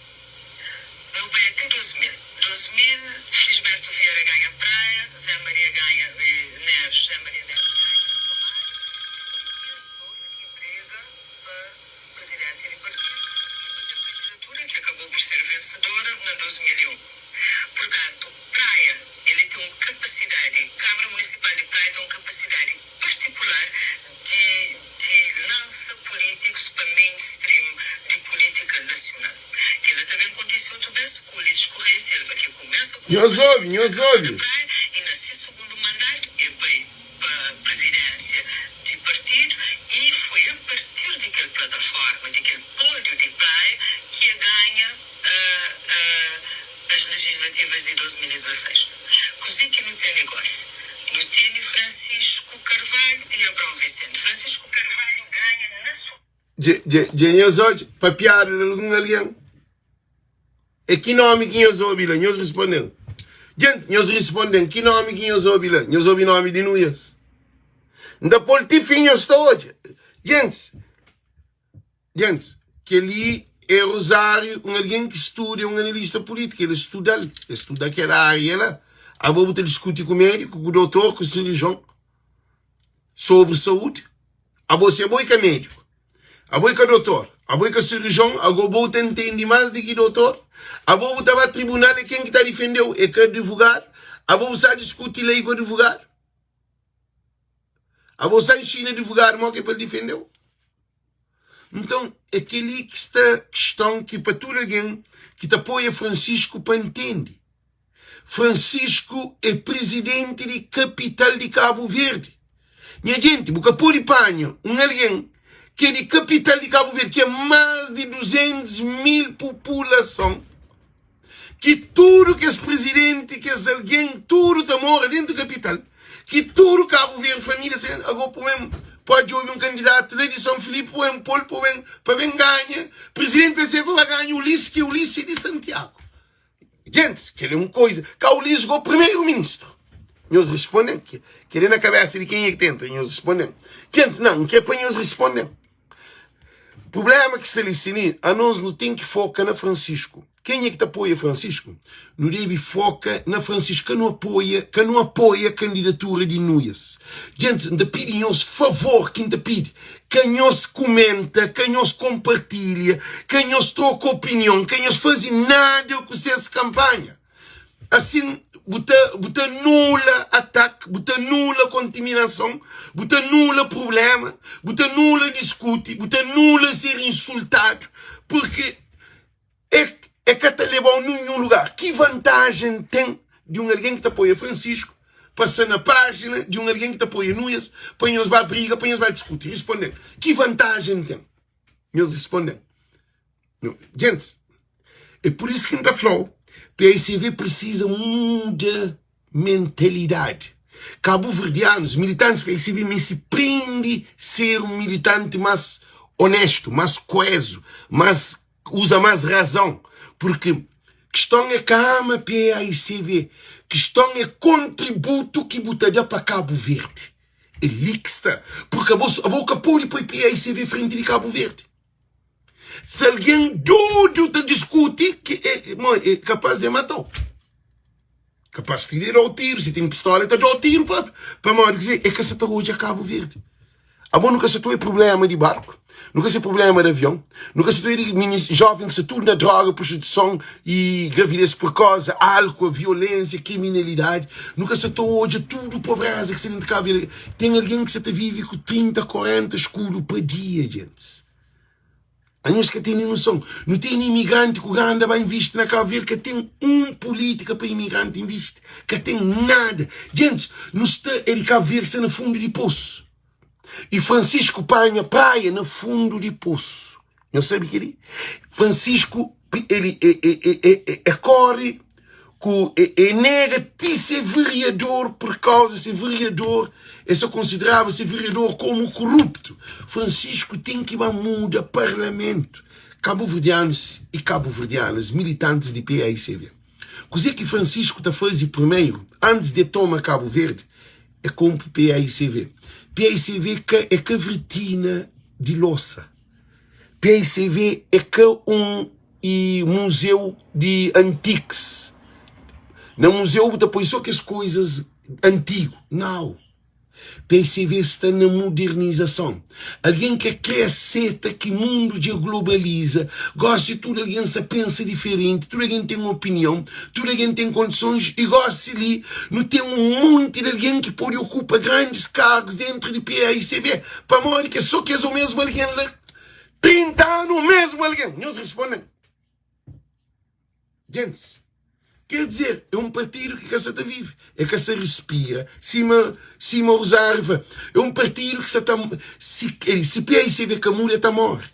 Nu bai até 2000. 2000, Felisberto Vieira ganha Praia, Zé Maria ganha Neves, Zé Maria Neves ganha Somada i foi kes dos ki briga pa Presidência di partido e pa ten candidatura ki acabou por ser vencedora na 2001. Portanto, Praia ele ten un capacidade, Câmara Municipal di Praia ten un capacidade particular di di lança políticos pa mainstream di política nacional. Kela ta ben contece otu bes cu Ulisses Correia Silva ki começa como Nhos obi, presidente da nhos Câmara obi. di Praia e na si segundo mandato e bai pa presidência di partido e foi a partir di kel plataforma, di kel pódio di Praia ki e ganha as legislativas di 2016. Kuzê ki nu tene gosi? Nu tene Francisco Carvalho e Abraão Vicente. Francisco Carvalho ganha na su. Dja, dja, dja nhos odja papiadu di algun algen? É ki nomi ki nhos obi la? Nhos responde-m. Djenti, nhos responde-m, ki nomi ki nhos obi la? Nhos obi nomi di Nuias? N ta pô-l ti fin, nhos ta odja. Djentis, djentis, kel-li é Rosário, un algen ki studa, é un analista pulítiku, el studa-l, el studa kel ária la. Abo bu ta diskuti ku médiku, ku dotor, ku sirijon sobri saúdi? Abo si abo é ka médiku, abo é ka dotor, abo é ka sirijon, ago bo ta ntende más di ki dotor? Abo bu ta ba tribunal é ken ki ta difendeu? É ka advogadu? Abo bu sa diskuti lei ku advogadu? Abo sa nxina advogadu mo ki é pa el difendeu? Nton, é kel-li ki sta kiston ki pa tudu algen ki ta apoia Francisco pa ntende. Francisco é prizidenti di kapital di Kabu Verdi. Nha jenti, bu ka pode panha un algen ki é di kapital di Kabu Verdi, ki é más di 200 mil populason, ki tudu kes prizidenti, kes algen, tudu ta mora dentu kapital, ki tudu Kabu Verdi, família, se ago pa ben pode djobe un kandidatu la di Son Filipe pa ben pô-l pa ben pa ben ganha prizidenti, pa ser pa ba ganha Ulisses, ki Ulisses é di Santiagu. Gentis, kel é un koiza. Ka Ulisses go primeru ministru. Nhos responde-m. Kel-li na kabésa di kenha ki ta entra? Nhos responde-m. Djenti, nan, N krê pa nhos responde-m. Prubléma ki sta li si li, anos nu ten ki foka na Francisco. Kenha ki ta apoia Francisco? Nu debe foka na Francisco, ka nu apoia, ka nu apoia kandidatura di Nuias. Djentis, N ta pidi nhos favor ki N ta pidi, ka nhos kumenta, ka nhos konpartilha, ka nhos troka opinion, ka nhos faze nada ku ses kanpanha. Asin, bu ta, bu ta nula ataki, bu ta nula kontiminason, bu ta nula prubléma, bu ta nula diskuti, bu ta nula ser insultadu, purki e, e ka ta leba-u ninhun lugar. Ki vantajen ten di un algen ki ta apoia Francisco pa sta na pájina di un algen ki ta apoia Nunes pa nhos ba briga, pa nhos ba diskuti? Responde-m, ki vantajen ten? Nhos responde-m. Gentis, é pur isu ki N ta fla-u, PICV presiza muda mentalidadi. Kabuverdianus, militantis PICV meste prende ser un militanti más onéstu, más koézu, más uza más razon. Purki kiston é ka ama PICV, kiston é kontributu ki bu ta da pa Kabu Verdi. É li ki sta. Purki abo, abo ka pode poi PICV frenti di Kabu Verdi. Se algen dodu ta diskuti, ki é, mo, é kapaz de matau. Kapaz ti de dau tiru, si ten pistola, ta dau tiru propi. Pamodi ki é ka sa ta odja Kabu Verdi. Abo nu ka sa ta odja problema di barku, nu ka sa problema di avion, nu ka sa ta odja di minis, jovem ki sa tudu na droga, prostituison e gravidez prekoz, álcool, violência, kriminalidadi. Nu ka sa ta odja tudu pobreza ki sa dentru di Kabu Verdi. Ten algen ki sa ta vive ku 30, 40 skudu pa dia, gentis. Anhos ka tene noson. Nu tene imigranti ku ganda ba invisti na Cabo Verde, ka ten un politika pa imigranti invisti, ka ten nada. Gentis, nu sta é di Cabo Verde sta na fundu di posu. E Francisco panha praia na fundu di posu. Nhos sabe kel-li? Francisco ele é, é, é, é, é kore ku e, e nega ti se vereador por causa se vereador e se considerava se vereador como corrupto. Francisco tem que ba muda parlamento. Cabo-verdianos e cabo-verdianas, militantes de PAICV. Kuzê ki Francisco ta faze primeiro, antes de toma Cabo Verde, é compra PAICV. PAICV ka, é cavretina de louça. PICV é ka un i muzeu di antiks. Na muzeu bu ta poi so kes koizas antigu. Nau. PICV sta na modernizason. Algen ka kre aseta ki mundu dja globaliza. Gosi tudu algen sa pensa diferenti, tudu algen ten opinion, tudu algen ten kondisons i gosi li nu ten un monti di algen ki pode okupa grandis kargus dentru di PICV. Pamodi ki é sô kes omésmu algen la? 30 anu omésmu algen? Nhos responde-m. Gentis, ker dizer, é un partidu ki ka sa ta vive, é ka sa respira, sima sima Rosário fla, é un partidu ki sa ta si si PICV ka muda, el ta móre.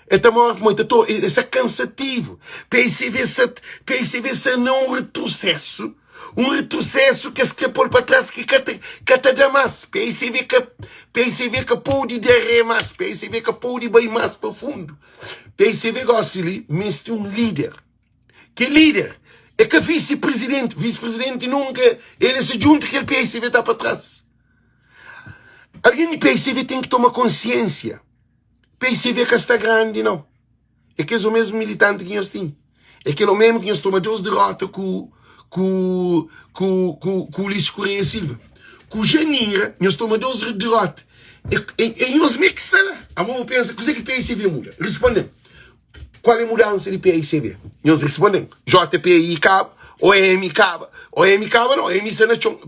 El ta móre pamodi ta to el sta kansativu. PICV sta PICV sta na un retrosesu, un retrosesu ki es kre pô-l pa tras ki ka ta ka ta da más. PICV ka PICV ka pode da ré más, PICV ka pode bai más pa fundu. PICV gósi li meste un líder. Ki líder? É ka visi-prizidenti. Visi-prizidenti nunka el é se djunta kel PICV ta pa tras. Algen di PICV ten ki toma konsiensia. PICV ka sta grandi nau. É kes o mesmu militanti ki nhos tinha. É kel o mesmu ki nhos toma 2 derota ku ku ku ku ku Ulisses Correia Silva. Ku Janira nhos toma 2 derota. É, é, é nhos mê ki sta la. Abo bu pensa kuzê ki PICV muda? Responde-m. Qual é mudança di PICV? Nhos responde-m. JPI kaba, OM kaba. OM kaba não, OM sta na txon.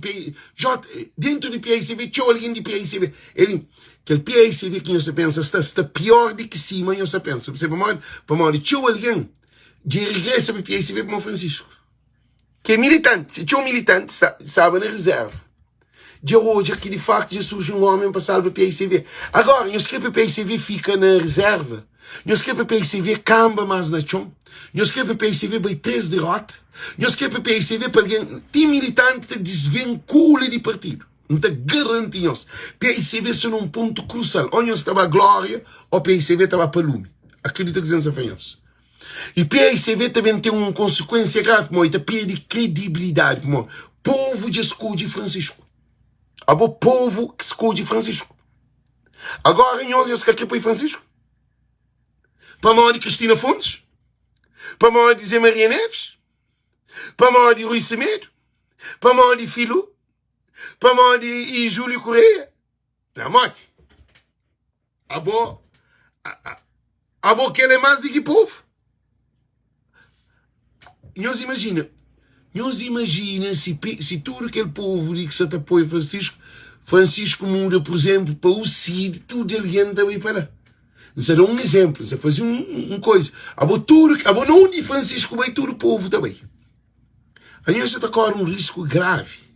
J, dentro di PICV, txeu algen di PICV. Ele, Kel PAICV ki nhos ta pensa sta, sta pior di ki sima nhos ta pensa. Bu sabe pamodi? Pamodi txeu algen dja regresa pa PAICV pamodi Francisco. Ki é militanti, txeu militanti sta, staba na reserva. Dja odja ki di faktu dja surji un omen pa salva PAICV. Agora, nhos kre pa PAICV fika na reserva? Nhos kre pa PAICV kanba más na txon? Nhos kre pa PAICV bai 3 derota? Nhos kre pa PAICV pa algen, ti militanti ta disvinkula di partidu? N ta garanti nhos, PICV sta na un pontu krusal. Ô nhos ta ba glória, ô PICV ta ba pa lumi. Akredita kuzê N sta fla nhos. I PICV ta ben ten un konsekuénsia gravi, pamodi el ta perde kredibilidadi. Pamodi? Povu dja skodje Francisco. Abo povu ki skodje Francisco. Agora nhos nhos ka kre poi Francisco? Pamodi Cristina Fontes? Pamodi Zé Maria Neves? Pamodi Rui Semedo? Pamodi Filu? Pamodi e Júlio Correia? Na modi? Abo, abo kel é más di ki povu. Nhos imajina, nhos imajina si, si tudu kel povu li ki sa ta apoia Francisco, Francisco muda, por exemplo, pa UCID, tudu algen ta bai pa la. N sa da un exemplo, n sa faze un, un koisa. Abo tudu, abo na undi Francisco bai, tudu povu ta bai. Anhos sa ta kore un risku gravi.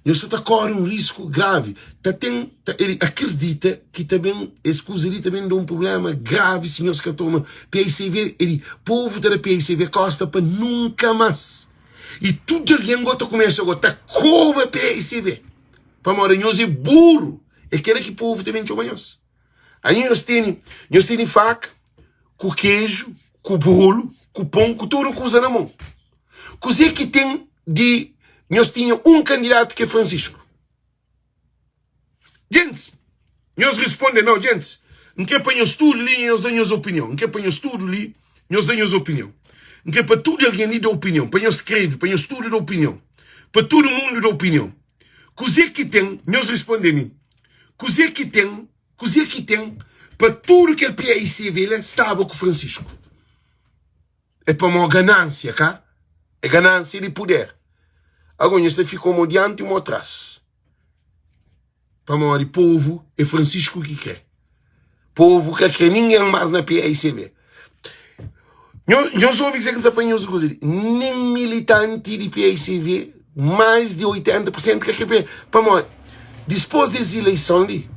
Nhos sa ta kore un risku gravi. Ta ten, ta, el akredita ki ta ben, es kuza li ta ben da un problema gravi si nhos ka toma PICV. El, povu ta da PICV kosta pa nunka mas. I tudu algen go ta kumesa go ta koba PICV. Pamodi nhos é buru. É kela ki povu ta ben txoma nhos. Aí nhos tene, nhos tene faka ku keju, ku bolu, ku pon, ku tudu kuza na mon. Kuzê ki ten di nhos tinha un kandidatu ki é Francisco? Gentis, nhos responde nau, gentis. N kre pa nhos tudu li nhos da nhos opinion. N kre pa nhos tudu li nhos da nhos opinion. N kre pa tudu algen li da opinion, pa nhos skrebe, pa nhos tudu da opinion, pa tudu mundu da opinion. Kuzê ki ten, nhos responde mi. Kuzê ki ten, kuzê ki ten pa tudu kel PAICV la staba ku Francisco? É pamó ganánsia, ka? É ganánsia di puder. Agora nhos ta fika umo dianti umo atrás. Pamodi povu é Francisco ki kre. Povu ka kre ningen más na PAICV. Nhos obi kuzê ki N sta fla nhos kuza li. Nen militanti di PAICV, más di 80 pur sentu ka kre pa. Pamodi dispôs di es ileison li,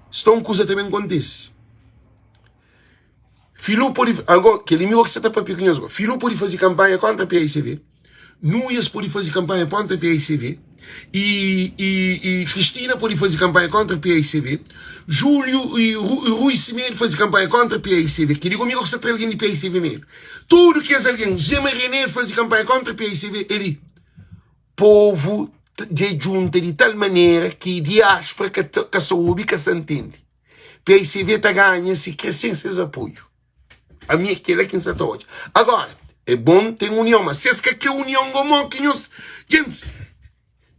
sta un kuza ta ben kontise. Filu pode, agora, kel inimigu ki sta ta papia ku nhos agora, Filu pode faze kanpanha kontra PAICV, Nuias pode faze kanpanha kontra PAICV, e, e, e Cristina pode faze kanpanha kontra PAICV, Júlio e Rui Semedo faze kanpanha kontra PAICV, kel inimigu ki sta tra algen di PAICV medu. Tudu kes algen, José Maria Neves faze kanpanha kontra PAICV, eli, povu dja djunta di tal manera ki diáspora ka, ka sa obi, ka sa ntende. PICV ta ganha si kre sen ses apoiu. Ami é kela ki N sa ta odja. Agora, é bom ten union, mas se es ka kre union go mo ki nhos. Gentis,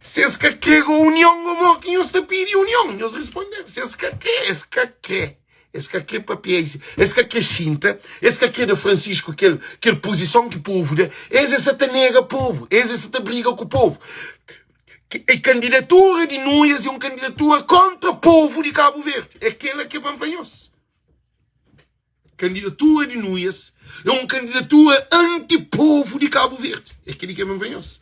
se es ka kre go union go mo ki nhos ta pidi union? Nhos responde, se es ka kre, es ka kre. Es ka kre papia, es ka kre xinta, es ka kre da Francisco kel, kel puzison ki povu da. Es é sa ta nega povu, es é sa ta briga ku povu. E kandidatura di Nuias é un kandidatura kontra povu di Kabu Verdi. É kela ke pa N fla nhos. Kandidatura di Nuias é un kandidatura anti-povu di Kabu Verdi. É keli ke pa N fla nhos.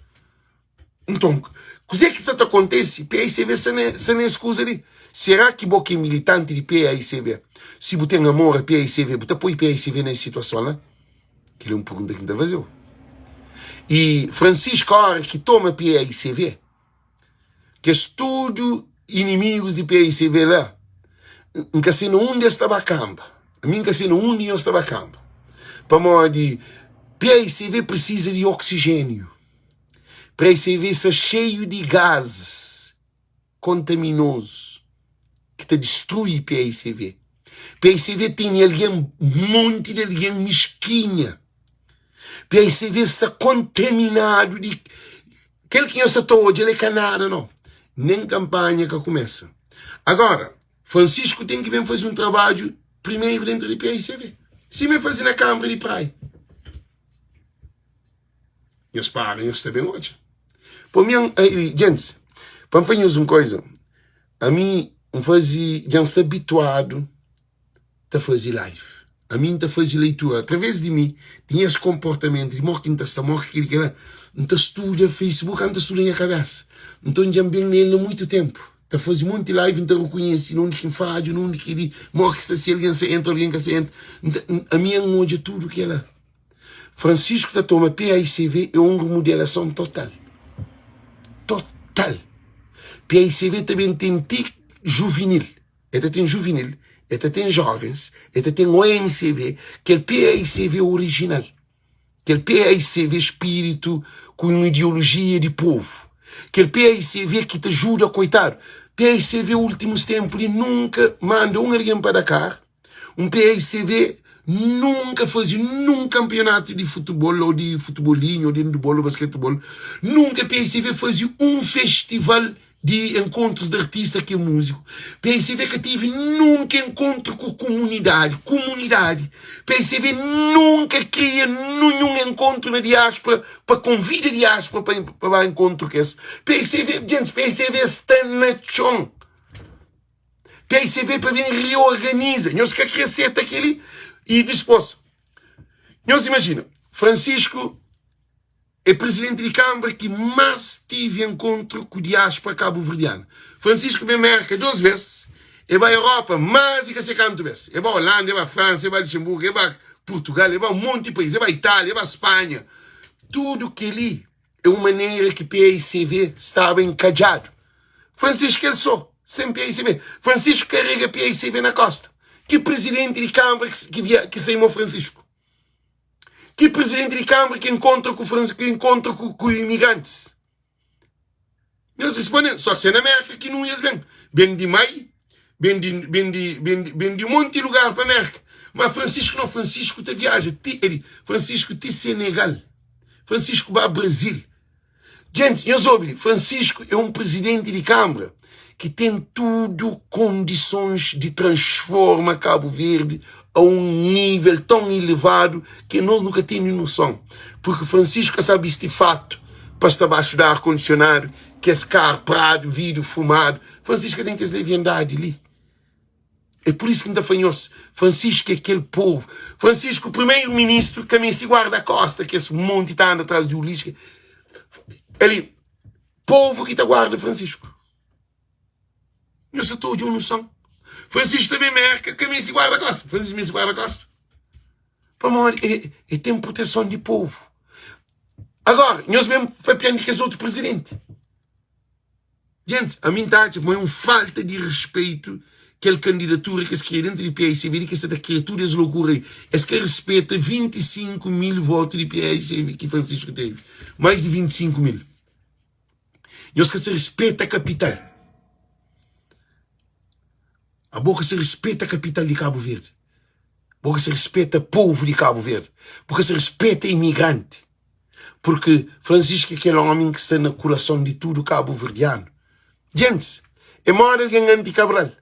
Nton, kuzê ki sa ta kontese? PAICV sa ne, sa nes kuza li. Será ki bo ki é militanti di PAICV, si bu ten amor a PAICV, bu ta poi PAICV na es situason la? Kel é un pergunta ki N ta faze-u. I Francisco, óra ki toma PAICV, kes tudu inimigus di PAICV la, N ka se na undi es ta ba kanba. Ami N ka se na undi nhos ta ba kanba. Pamodi PAICV prisiza di oksijéniu. PAICV sta xeiu di gazis. kontaminozu ki ta distrui PICV. PICV tene algen, monti di algen miskinha. PICV sta kontaminadu di kel ki nhos sa ta odja la é ka nada no. Nen kanpanha ka kumesa. Agora, Francisco ten ki ben faze un trabadju primeru dentru di PICV. Sima el faze na Kanbra di Praia. Nhos para, nhos ta ben odja. Pa mi, gentis, pa N fla nhos un koza, ami N faze, dja N sta abituadu ta faze live. Ami N ta faze leitura através di mi, di nhas konportamentu, di modi ki N ta sta, modi ki kel-li, kel-la. N ta studa Facebook, N ta studa nha kabésa. Nton dja N ben na el na muitu ténpu, ta faze monti live, N ta rekonhese na undi ki N fadja, na undi ki li, modi ki sta, si algen sa entra, algen ka sa entra. Ami N odja tudu kel-la. Francisco ta toma PAICV é un remodelason total. Total. PAICV ta ben ten ti juvenil. El ta ten juvenil, el ta ten jovens, el ta ten OMCV, kel PAICV original. Kel paicv spiritu ku un ideolojia di povu. Kel paicv ki ta juda koitadu. Paicv ultimus tenpu li nunka manda un algen pa Dakar. Un paicv nunka faze nun kanpionatu di futebol ou di futebolinhu ou di handbol ou basketebol. Nunka paicv faze un festival di enkontrus di artista ki é múziku. PICV ka tive nunka enkontru ku kumunidadi, kumunidadi. PICV nunka kria ninhun enkontru na diáspora pa konvida diáspora pa, pa ba enkontru ku es. PICV, gentis, PICV sta na txon. PICV pa ben reorganiza. Nhos ka kre seta kel-li? I dispôs, nhos imajina, Francisco É prizidenti di kanbra ki más tive enkontru ku diáspora kabuverdianu. Francisco ben Mérka dos bes, e ba Europa más di ka se kantu bes. E ba Holanda, e ba Fransa, e ba Luxemburgu, e ba Purtugal, e ba un monti país, e ba Itália, e ba Spanha. Tudu kel-li é un manera ki PAICV staba enkadjadu. Francisco el sô, sen PAICV. Francisco karega PAICV na kósta. Ki prizidenti di kanbra ki sai mo Francisco? Ki presidenti di Câmara ki encontra ku ki encontra ku, ku imigrantis? Nhos responde, só se na América ki nu es ben. Ben di mai, ben di, ben di, ben di, ben di un monti lugar pa América. Ma Francisco não, Francisco ta viaja ti, ele, Francisco ti Senegal. Francisco ba Brasil. Gente, nhos obi, Francisco é um presidente de Câmara que tem tudo condições de transforma Cabo Verde a um nível tão elevado que nós nunca temos noção. Porque Francisco sabe este fato para estar abaixo do ar-condicionado, que esse carro prado, vidro fumado. Francisco tem que se leviandade ali. É por isso que N ta fla nhos, Francisco é kel povo. Francisco, primeiro ministro, ka meste guarda-costa, ki es monti ta anda atrás di Ulisses. Ali, povo ki ta guarda Francisco. Nhos sa ta odja un noção. Francisco ta ben Merka, ka meste guarda-costa. Francisco meste guarda-costa. Pamodi e, e ten proteson di povo. Agora, nhos ben papian di kes outro presidente. Gente, ami N ta atxa ma é un falta di respeito kel kandidatura ki es kria dentu di PICB di ki es sa ta kria tudu es lokura li. Es ka respeta 25 mil votu di PICB ki Francisco tevi. Mais di 25 mil. Nhos ka sa respeta kapital. Abo ka sa respeta kapital di Cabo Verde. Bo ka sa respeta povu di Cabo Verde. Bo ka sa respeta imigranti. Porque Francisco é kel homem ki sta na kurason di tudu kabuverdianu. Gentis, é moda algen anti Cabral.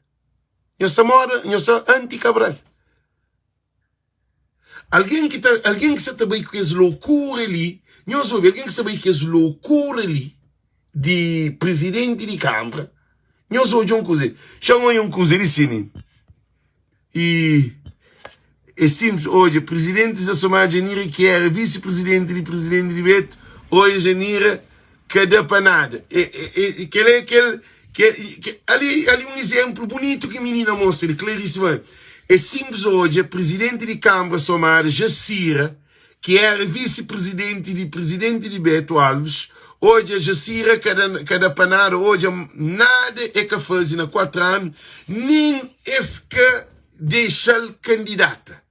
Nhos sta moda, nhos sta anti Cabral. Algen ki ta, algen ki sa ta bai ku es loucura li, nhos obi, algen ki sa bai ku es loucura li di presidenti di Câmara, nhos odja un kuza, xa N odja un kuza li si ni. E é simples, odja, presidentes da Somar Janira ki era vice-presidente di presidente di Beto, odja Janira ka da pa nada. E, e, e, kel é kel, kel, ke, ali, ali um exemplo bonito ki menina mostra li, Clarice vai. É simples odja, presidente di Câmara Somar Jacira, ki era vice-presidente di presidente di Beto Alves, odja Jacira ka da, ka da pa nada, odja nada e ka faze na 4 anu, nin es ka dexa-l kandidata.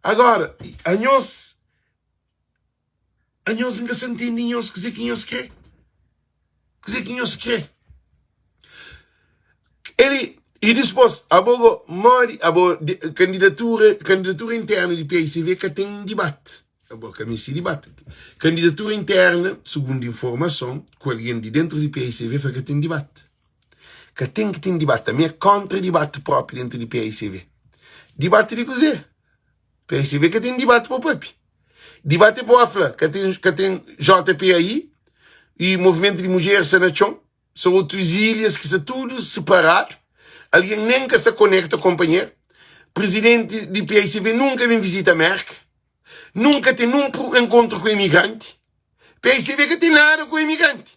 Agora, anhos, anhos N ka sa ntende nhos kuze ki nhos kre. Kuze ki nhos kre? Eli, e dispos, abo go, modi, abo, di, kandidatura, kandidatura interna di PICV ka ten dibate. Abo ka meste dibate. Kandidatura interna, sugundu informason, ku algen di dentru di PICV fla ka ten dibate. Ka ten ki ten dibate. Ami é kontra dibate propi dentru di PICV. Dibate di kuze? PICV ka ten dibate pa papia. Dibate pa fla, ka ten, ka ten JPAI e Movimento di Mudjer sta na txon. São otus ilhas ki sta tudu separadu, algen nen ka sta konekta konpanheru. Presidenti di PICV nunka ben visita Merka, nunka ten nun enkontru ku emigranti. PICV ka ten nada ku emigranti.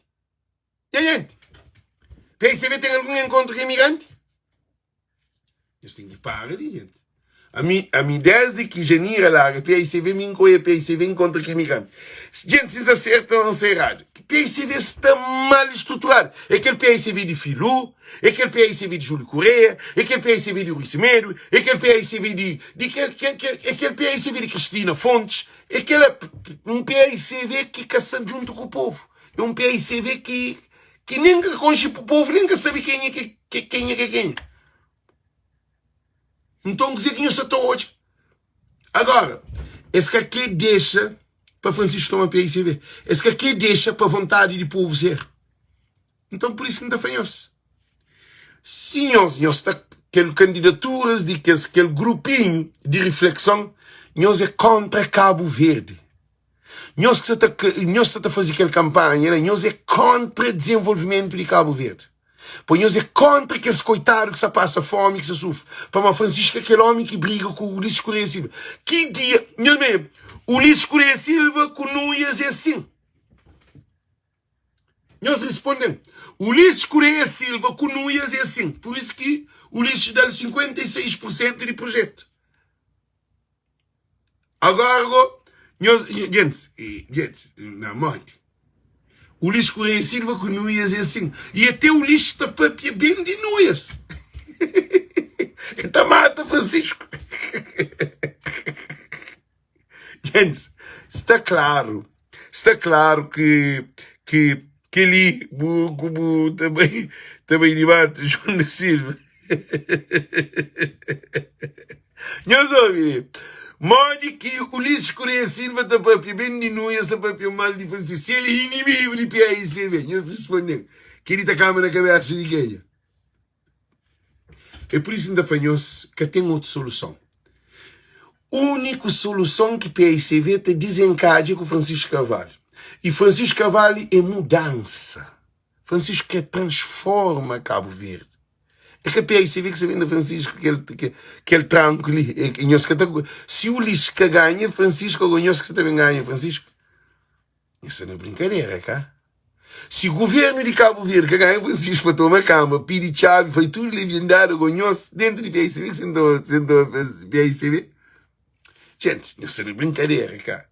Nha jenti, PICV ten algun enkontru ku emigranti? Nhos ten ki para di jenti. Ami, ami desdi ki Janira larga PICV mi nkoia PICV nkontra ki imigranti. Djenti si nsa sertu o nsa eradu. PICV sta mal estruturadu. É kel PICV di Filú, é kel PICV di Júlio Correia, é kel PICV di Rui Semedo, é kel PICV di, di kel, kel, kel, é kel PICV di Cristina Fontes, é kel un PICV ki ka sta djuntu ku povu. É un PICV ki, ki nen ka konxe povu, nen ka sabe kenha ki, kenha ki é kenha. Nton kuzê ki nhos sa ta odja? Agora, es ka kre dexa pa Francisco toma PICV. Es ka kre dexa pa vontadi di povu ser. Nton pur isu ki N ta fla nhos, si nhos nhos ta kel kandidaturas di kes kel grupinhu di riflekson, nhos é kontra Kabu Verdi. Nhos ki sa ta nhos sa ta faze kel kanpanha la, nhos é kontra dizenvolvimentu di Kabu Verdi. Po nhos é kontra kes koitadu ki sa pasa fomi, ki sa sufri. Pamodi Francisco é kel omi ki briga ku Ulisses Correia Silva. Ki dia, nhos ben, Ulisses Correia Silva ku Nuias é sin. Nhos responde-m, Ulisses Correia Silva ku Nuias é sin. Pur isu ki Ulisses da-l 56 pur sentu di projetu. Agora go, nhos, gentis, gentis, na modi. Ulisses Correia Silva ku Nuias é assim. E até Ulisses ta papia bem de Nuias. Ele ta mata Francisco. Gentis, sta claro, sta claro que que kel-li bu ku bu ta bai ta bai di mata João da Silva. Nhos obi li. Modi ki Ulisses Correia Silva ta papia ben di Nuias ta papia mal di Francisco si el é inimigu di PAICV? Nhos responde-m. Kel-li ta kaba na kabesa di kenha? É pur isu ki N ta fla nhos, ka ten otu soluson. Úniku soluson ki PAICV ta dizenkadja é ku Francisco Carvalho. E Francisco Carvalho é mudansa. Francisco krê transforma Kabu Verdi. É ka PAICV ki sta ben na Francisco kel, kel tranku li. É, nhos ka ta, si Ulisses ka ganha Francisco, agora nhos ki sta ta ben ganha Francisco? Nhos sta na brinkadera, ka? Si governu di Kabu Verdi ka ganha Francisco pa toma kama, pidi txabi, fai tudu leviandadi, agora nhos dentu di PAICV ki sta toma PAICV? Gente, nhos sta na brinkadera, ka?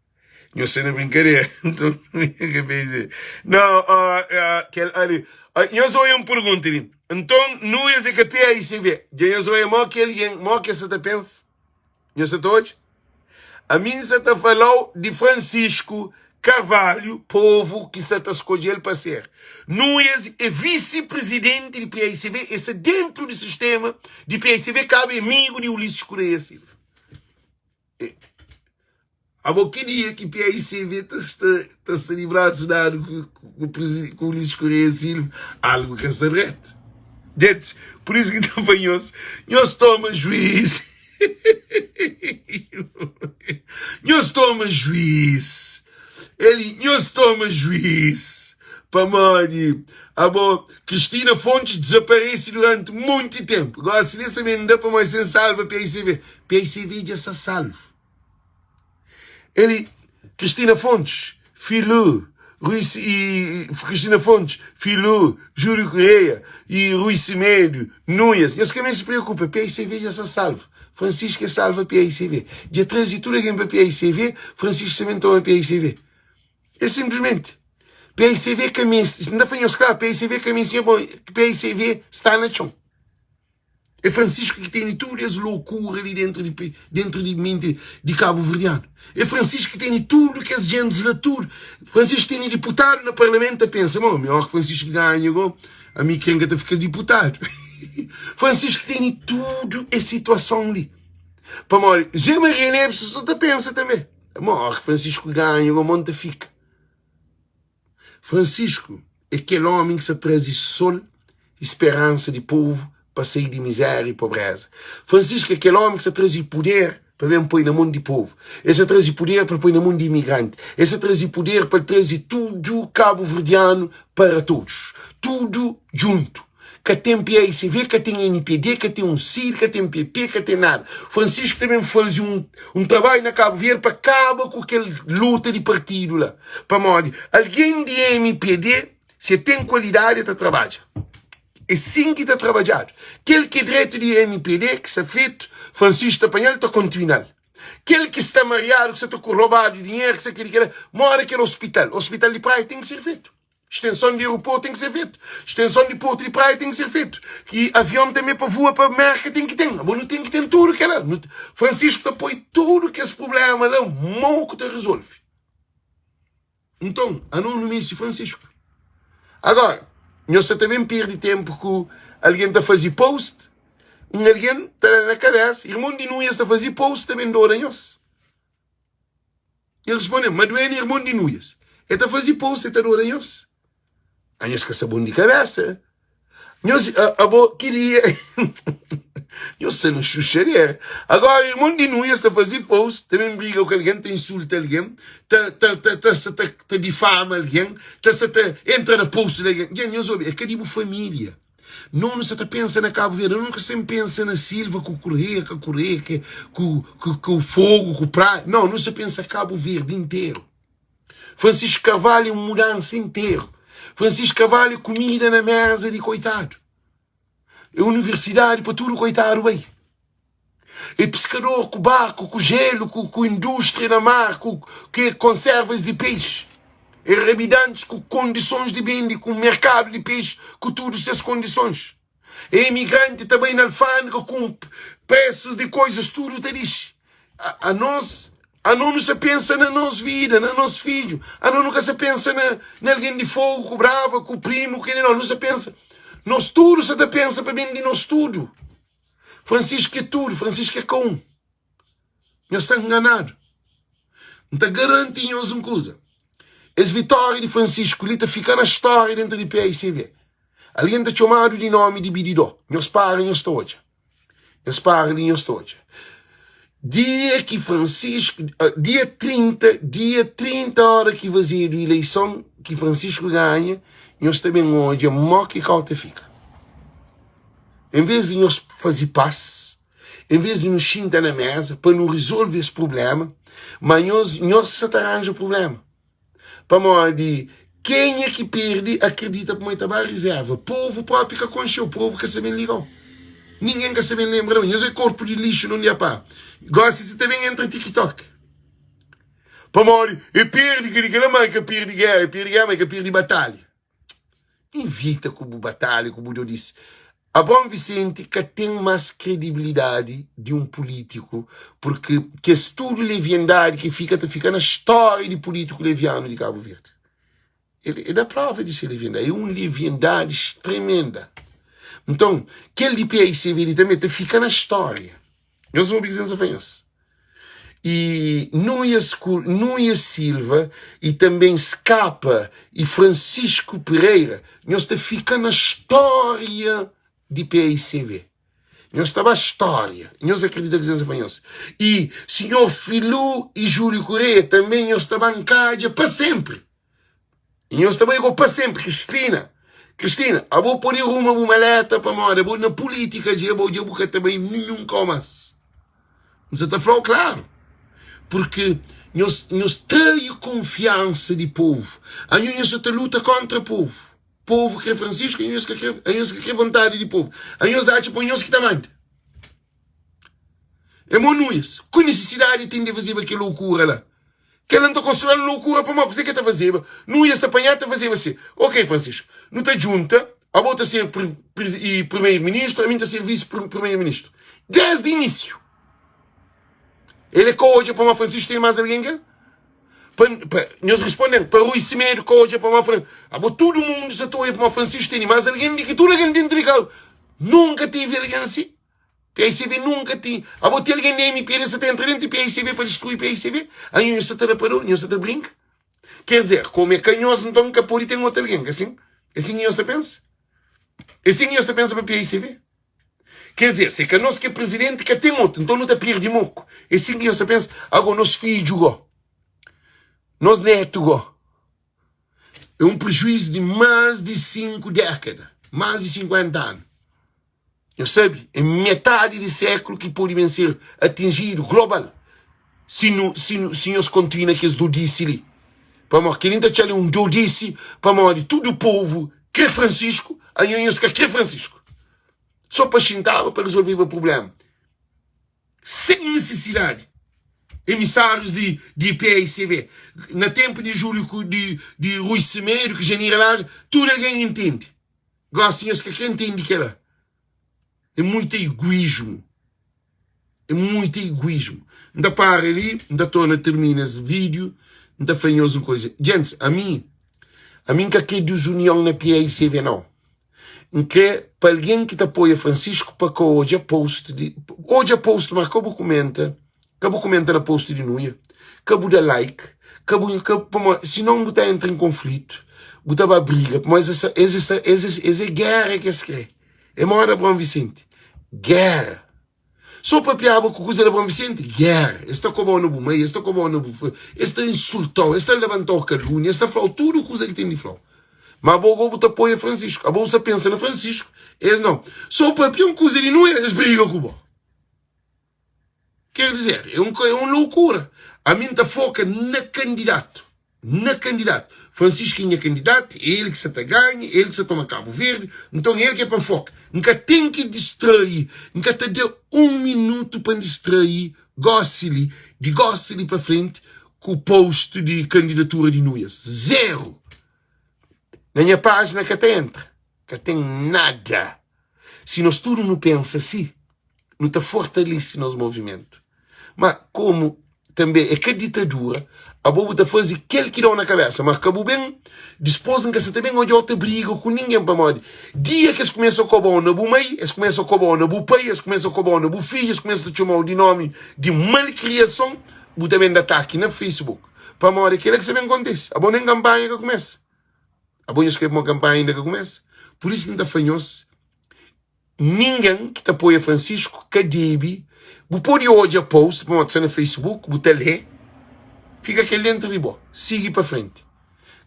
Nhos sta na brinkadera. Nton, ke fez? Não, uh, uh, kel ali. Uh, nhos oia un pergunta li. Nton, Nuias é ka PAICV. Dja nhos oia mo ki algen, mo ki sa ta pensa? Nhos sa ta odja? Ami N sa ta falau di Francisco Carvalho, povo ki sa ta skodjel pa ser. Nuias é visi-presidenti di PAICV, e sta dentru di sistema di PAICV, kaba é amigu di Ulisses Correia Silva. Abo ki dia ki PICV ta sta ta sta di brasu dadu ku ku presi ku Ulisses Correia Silva, algu ka sta dretu. Gentis, pur isu ki N ta fla nhos, nhos toma juís. Nhos toma juís. Eli, nhos toma juís. Pamodi abo Cristina Fontes desaparece durante monti tempu. Gosi li sa ben da pamodi sen salva PICV. PICV dja sta salvu. Eli, Cristina Fontes, Filú, Rui, e, Cristina Fontes, Filú, Júlio Correia e Rui Semedo, Nunes. Nhos ka meste preokupa, PICV dja sta salvu. Francisco é salva PICV. Dja traze tudu algen pa PICV, Francisco também toma PICV. É simplesmente PICV ka meste, N ta fla nhos klaru, PICV ka meste, PICV sta na txon. É Francisco ki tene tudu es loucura li dentro di, dentro di mente di kabuverdianu. É Francisco ki tene tudu kes gentis la tudu. Francisco tene diputadu na parlamentu ta pensa, mo, mi óki Francisco ganha go, ami kre N ka ta fika diputadu. Francisco tene tudu es situason li. Pamodi Zé Maria Neves so ta pensa tanbe, mo, óki Francisco ganha go, mo N ta fika. Francisco é kel ómi ki sa traze sol i speransa di povu pa sai di mizéria i pobréza. Francisco é kel ómi ki sa traze puder pa ben poi na mon di povu. El sa traze puder pa poi na mon di imigranti. El sa traze puder pa traze tudu kabuverdianu para todos. Tudu djuntu. Ka ten PAICV, ka ten mpd, ka ten UNCID, ka ten PP, ka ten nada. Francisco ta ben faze un, un trabadju na Kabu Verdi pa kaba ku kel luta di partidu la. Pamodi algen di mpd, si el ten kualidadi, el ta trabadja. É sin ki ta trabadjadu. Kel ki é dretu di mpd ki sta fetu, Francisco ta panha-l ta kontinual. Kel ki sta mariadu, ki sta ta ku robadu dinheru, ki sta kel kel, mora kel hospital. Hospital di Praia ten ki ser fetu. Extenson di aeroportu ten ki ser fetu. Extenson di portu di Praia ten ki ser fetu. Ki avion tanbe pa vua pa Merka ten ki ten. Abo nu ten ki ten tudu kela. Francisco ta poi tudu kes problema la moku ta resolve. Nton, ano nu meste Francisco. Agora, nhos sa ta ben perde tempu ku algen ta faze post, un algen ta da na kabesa, irmon di Nuias ta faze post ta ben dora nhos. El responde, ma dueni irmon di Nuias, el ta faze post el ta dora nhos. A nhos ka sta bon di kabesa. Nhos, abo, ki dia nhos sta na xuxadera. Agora, irmon di Nuias ta faze post, ta ben briga ku algen, ta insulta algen, ta, ta, ta, ta, sta ta, ta difama algen, ta sta ta entra na post di algen. Dja, nhos obi, é ka di bu família. No nu sa ta pensa na Cabo Verde, no nu ka sta pensa na Silva ku Correia, ka Correia, ke, ku, ku, ku Fogo, ku Praia. Não, nu sa pensa Cabo Verde inteiro. Francisco Carvalho é um mudança inteiro. Francisco Carvalho é comida na mesa de coitado. É universidade para tudo coitado bem. É pescador com barco, com gelo, com, com indústria na mar, com que conservas de peixe. É rabidantes com condições de venda, com mercado de peixe, com tudo essas condições. É imigrante também na alfândega com preços de coisas, tudo te diz. A, a nós, a nós não se pensa na nossa vida, na nosso filho. A nós nunca se pensa na, na alguém de fogo, com brava, com primo, que não, não se pensa. Nós tudo se te pensa para bem de nós tudo. Francisco é tudo, Francisco é com. Nhos sta nganadu. N ta garanti nhos un kuza, es vitória di Francisco li ta fika na stória dentu di PAICV. Algen ta txomadu di nomi di Bididó. Nhos para nhos ta odja. Nhos para li nhos ta odja. Dia ki Francisco, dia 30, dia 30 ora ki fazedu ileison ki Francisco ganha, nhos ta ben odja mo ki kau ta fika. En vez di nhos faze pas, En vez di nu xinta na mesa pa nu rizolve es prublema, ma nhos nhos sa ta ranja prublema. Pamodi kenha ki perde akredita pamodi ta ba rizerva. Povu propi ka konxeu, povu ka sa ben ligau. Ningen ka sa ben lenbra nau. Nhos é korpu di lixu nunde a pa. Gosi si ta ben entra TikTok. Pamodi e perde keli kela, ma e ka perde gera, e perde gera ma e ka perde batalha. Invita ku bu batalha, ku bu dodisi. Abraão Vicente ka ten mas kredibilidadi di un pulítiku, purki kes tudu leviandadi ki fika ta fika na stória di pulítiku levianu di Kabu Verdi. El, el da prova di se leviandadi, é un leviandadi tremenda. Nton, kel di PAICV li tanbe ta fika na stória. Nhos obi kuzê N sta fla nhos. E Nuias, Nuias Silva e também Skapa e Francisco Pereira, nhos ta fika na stória di PAICV. Nhos ta ba stória. Nhos akredita kuzê N sta fla nhos. E senhor Filu e Júlio Correia também nhos ta ba nkadja pa sempri. Nhos ta bai go pa sempri Cristina Cristina abo pode ruma bu maleta pamodi abo na politica dja abo dja bu ka ta bai ninhun kau mas N sa ta flau klaru porque nhos nhos trai konfiansa di povu anho nhos sa ta luta kontra povu povu kre Francisco anho nhos ka kre anho nhos ka kre vontadi di povu anho nhos atxa pa nhos ki ta manda é mo Nunes ku nisisidadi ten di fazeba kel lokura la Kel-la N ta konsidera-l lokura pamodi kuzê ki el ta fazeba? Nuias ta panha-l ta fazeba si, Ok, Francisco, nu ta djunta, abo ta ser primeru-ministru, ami N ta ser visi-primeru-ministru. Désdi inísiu, el é ka odja pamodi Francisco ten más algen ki el? Pa, pa, nhos responde-m, pa Rui Semedo ka odja pamodi Francisco? Abo tudu mundu sa ta odja pamodi Francisco tene más algen di ki tudu algen dentu di kau. Nunka tevi algen si. PICV nunka ti. Abo ti algen di MPD sa ta entra dentu di PICV pa distrui PICV? Anho nhos sa ta da pa dor? Nhos sa ta brinka? Ker dizer, komu é ka nhos, nton ka pode ten otu algen, ka sin? É sin ki nhos ta pensa? É sin ki nhos ta pensa pa PICV? Ker dizer, se ka nos ki é prizidenti, ka ten otu, nton nu ta pirdi moku. É sin ki nhos ta pensa? Ago, nos fidju go, nos netu go, é un prejuizu di más di 5 dékada, más di 50 anu. Nhos sabe, é metadi di séklu ki pode ben ser atinjidu global si nu, si nu, si nhos kontinua na kes dodisi li. Pamodi kel-li N ta txal-li un dodisi, pamodi tudu povu kre Francisco. Anho nhos ka kre Francisco. So pa xintaba pa resolveba problema. Sen nisisidadi. Emissários di, di PAICV. Na tempo di Júlio di, di Rui Semedo, que Janira Lara, tudo alguém entende. Gosi nhos ka kre entende kela. É muito egoísmo. É muito egoísmo. N ta para li, N ta torna termina es vídeo, N ta fla nhos un coisa. Gents, a mi, a mi N ka kre desunion na PAICV não. N kre pa algen ki ta apoia Francisco pa ka odja post di, odja post mas ka bu kumenta, ka bu kumenta na post di Nuia, ka bu da like, ka bu, ka, pamodi sinon bu ta entra en konflitu, bu ta ba briga, pamodi es, es, es, es é gera ki es kre. É moda Abraão Vicente, gera. So papiaba ku kuza di Abraão Vicente, gera. Es ta kobau na bu mai, es ta kobau na bu, es ta insultau, es ta labantau kalúnia, es ta flau tudu kuza ki ten di flau. Ma abo go bu ta apoia Francisco, abo bu sa pensa na Francisco, es nau. So papia un kuza di Nué, es briga ku bo. Quer dizer, é un, é un loucura. Ami N ta foka na kandidatu. Na kandidatu. Francisco é nha kandidatu, é el ki sa ta ganha, é el ki sa toma Cabo Verde, nton é el ki é pa N foka. N ka ten ki distrai, N ka ta da un minutu pa N distrai gosi li, di gosi li pa frenti, ku post di kandidatura di Nuias. Zero! Na nha pájina ka ta entra, ka ten nada. Si nos tudu nu pensa si, nu ta fortalise nos movimentu. Ma komu tanbe é ka ditadura, abo bu ta faze kel ki da-u na kabesa. Ma ka bu ben, dispos N ka sa ta ben odja-u ta briga ku ningen, pamodi dia ki es kumesa koba-u na bu mai, es kumesa koba-u na bu pai, es kumesa koba-u na bu fidju, es kumesa ta txoma-u di nomi di malkriason, bu ta ben da ataki na Facebook. Pamodi kela ki sa ben kontise. Abo nen kanpanha ka kumesa. Abo nhos krê pamodi kanpanha inda ka kumesa. Pur isu ki N ta fla nhos, Ningen ki ta apoia Francisco ka debe. Bu pode odja post pamodi sta na Facebook, bu ta lé, fika kel dentru di bo, sigi pa frenti.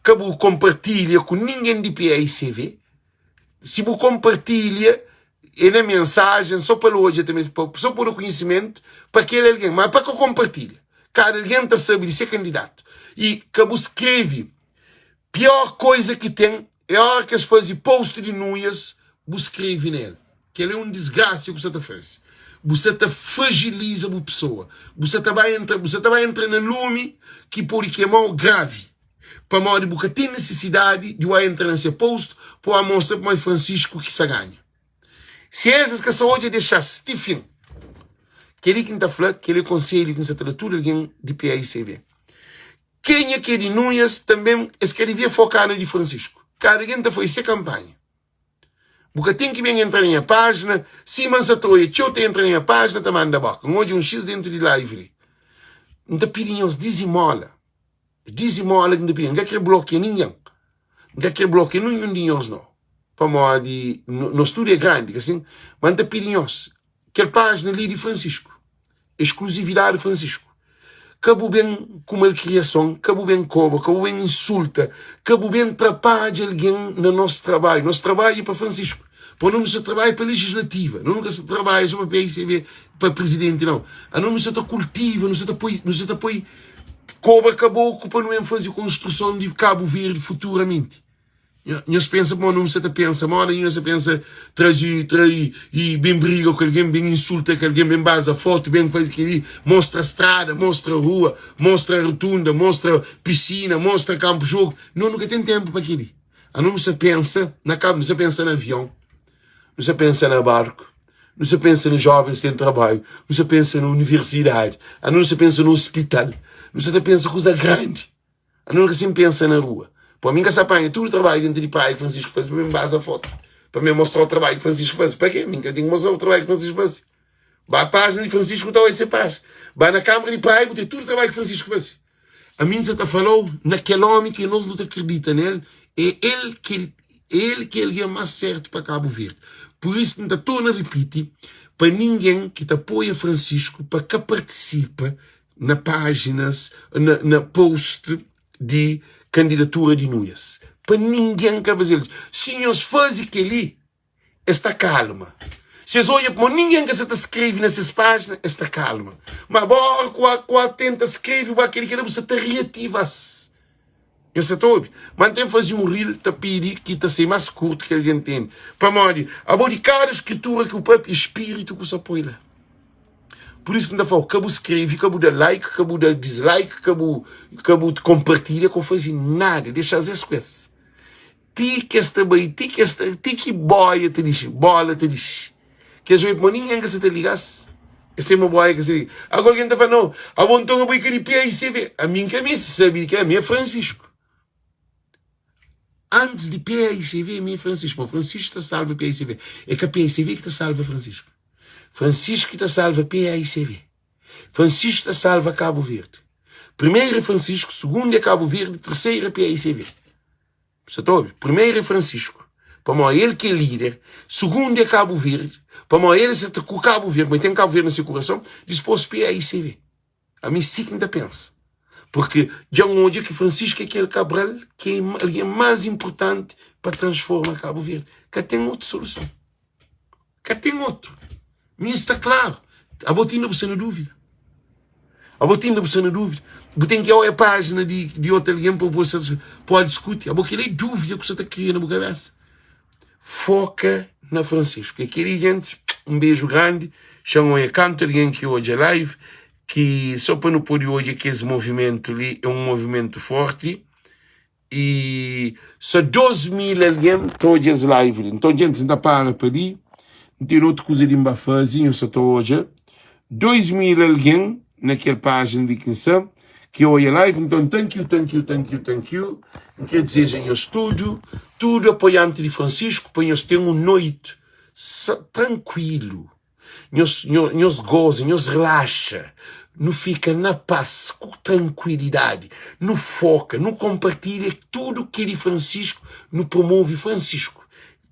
Ka bu konpartilha ku ningen di PAICV. Si bu konpartilha é na mensajen só pa el odja tanbe, só pa da konhisimentu pa kel algen, ma pa ka konpartilha. Kada algen ta sabe di se kandidatu. I ka bu skrebe Pior koiza ki ten é ora ki es faze post di nuias bu skreve na el. Kel é un disgrasia ku sa ta faze. Bu sa ta fragiliza bu pesoa. Bu sa ta ba entra, bu sa ta ba entra na lumi ki pode kemau gravi. Pamodi bu ka ten nisisidadi di ba entra na se post pa ba mostra pamodi Francisco ki sa ganha. Si es es ka sa odja dexa-s ti fin. Kel-li ki N ta fla, kel-li é konselhu ki N sa ta da tudu algen di PAICV. Kenha ki é di Nunhas tanben es ka devia foka na di Francisco. Kada algen ta faze se kanpanha. Bu ka ten ki ben entra na nha pájina, sima N sa ta oia txeu ta entra na nha pájina ta manda boka. N odja un xis dentu di live li. N ta pidi nhos dizimola. Dizimola ki N ta pidi. N ka kre blokia ningen. N ka kre blokia ninhun di nhos no. Pamodi nos tudu é grandi, ka sin? Ma N ta pidi nhos, kel pájina li é di Francisco. Exclusividade Francisco. Ka bu ben ku malkriason, ka bu ben koba, ka bu ben insulta, ka bu ben trapadja algen na nos trabadju. Nos trabadju é pa Francisco. Pa nu sa trabadja pa legislativa, nu ka sa trabadja so pa PICB, pa presidenti não. A nu sa ta kultiva, nu sa ta poi, nu sa ta poi koba kaboku pa nu ben faze konstruson di Cabo Verde futuramenti. Nhos pensa pamodi nu sa ta pensa moda nhos sa pensa traze trai i ben briga ku algen ben insulta ku algen ben baza fotu ben faze kel-li mostra strada mostra rua mostra rotunda mostra pisina mostra kanpu jogu no nu ka ten tenpu pa kel-li anu nu sa pensa na kabu nu sa pensa na avion nu sa pensa na barku nu sa pensa na jovens ten trabadju nu sa pensa na universidadi anu nu sa pensa na ospital nu sa ta pensa kuza grandi Anu ka sin pensa na rua. Pa mi ka sa panha tudu trabadju dentu di praia ki Francisco faze pa mi baza foto. Pa mi mostra trabadju ki Francisco faze. Pa ke? Mi ka ten ki mostra trabadju ki Francisco faze. Ba pajina di Francisco ta oi se pajina. Ba na kamara di praia bu ten tudu trabadju ki Francisco faze. Ami N sa ta falau na kel omi ki nos nu ta kridita nel, é el ki el ki é algen mas sertu pa Kabu Verdi. Pur isu ki N ta torna ripiti pa ningen ki ta apoia Francisco pa ka partisipa na pájinas, na, na post di kandidatura di Nuias. Pa ningen ka faze-l. Si nhos faze kel-li, es ta kalma. Si es odja pamodi ningen ka sa ta skrebe na ses pájina, es ta kalma. Ma bo, óra ku a, ku a tenta skrebe, bu a kel-li, kel-la, bu sa ta reativa-s. Nhos sa ta obi? Ma N ten faze un reel ta pidi ki ta ser más kurtu ki algen ntende. Pamodi abo di kada skritura ki bu papia, spiritu ku sa poi la. Pur isu ki N ta fla-u, ka bu skrebe, ka bu da like, ka bu da dislike, ka bu ka bu konpartilha, ka bu faze nada. Dexa-s es ku es. Ti ki es ta bai, ti ki es ta, ti ki boia ta dixi, bola ta dixi. Kes oi pamodi ningen ka sa ta liga-s. Es ten ma boia ka sa liga. Agora algen ta fla, no, abo nton abo i ka di PAICV. Ami N ka meste sabe di kel, ami é Francisco. Antis di PAICV, ami é Francisco. Ma Francisco ta salva PAICV. É ka PAICV ki ta salva Francisco. Francisco ki ta salva PAICV. Francisco ta salva Cabo Verde. Primeiro é Francisco, segundo é Cabo Verde, terceiro é PAICV. Sa ta obi? Primeiro é Francisco, pamodi el ki é líder. Segundo é Cabo Verde, pamodi el sa ta ku Cabo Verde, ma el ten Cabo Verde na se kurason. Dispôs PAICV. Ami si ki N ta pensa. Porque dja N odja ki Francisco é kel Cabral ki é algen más inportanti pa transforma Cabo Verde. Ka ten otu soluson. Ka ten otu. Mi sta klaru. Abo ti inda bu sta na dúvida. Abo ti inda bu sta na dúvida. Bu ten ki oia pájina di, di otu algen pa bu pode diskuti. Abo kel-li é dúvida ku sa ta kria na bu kabésa. Foka na Francisco. É kel-li, gente. Un beju grandi. Xa-m oia kantu algen ki odja live ki só pa nu pode odja ki es movimentu li é un movimentu forti. I só 2000 algen ta odja es live li. Nton, djentis, N ta para pa li. N ten otu kuza di N ba faze, nhos sa ta odja 2000 algen na kel pájina li ki N sta, ki odja live. Nton, thank you, thank you, thank you, thank you. N kre dizeja nhos tudu, tudu apoianti di Francisco, pa nhos ten un noiti trankuilu. Nhos, nhos goza, nhos relaxa, nu fika na pas, ku trankuilidadi, nu foka, nu konpartilha tudu ki é di Francisco, nu promove Francisco.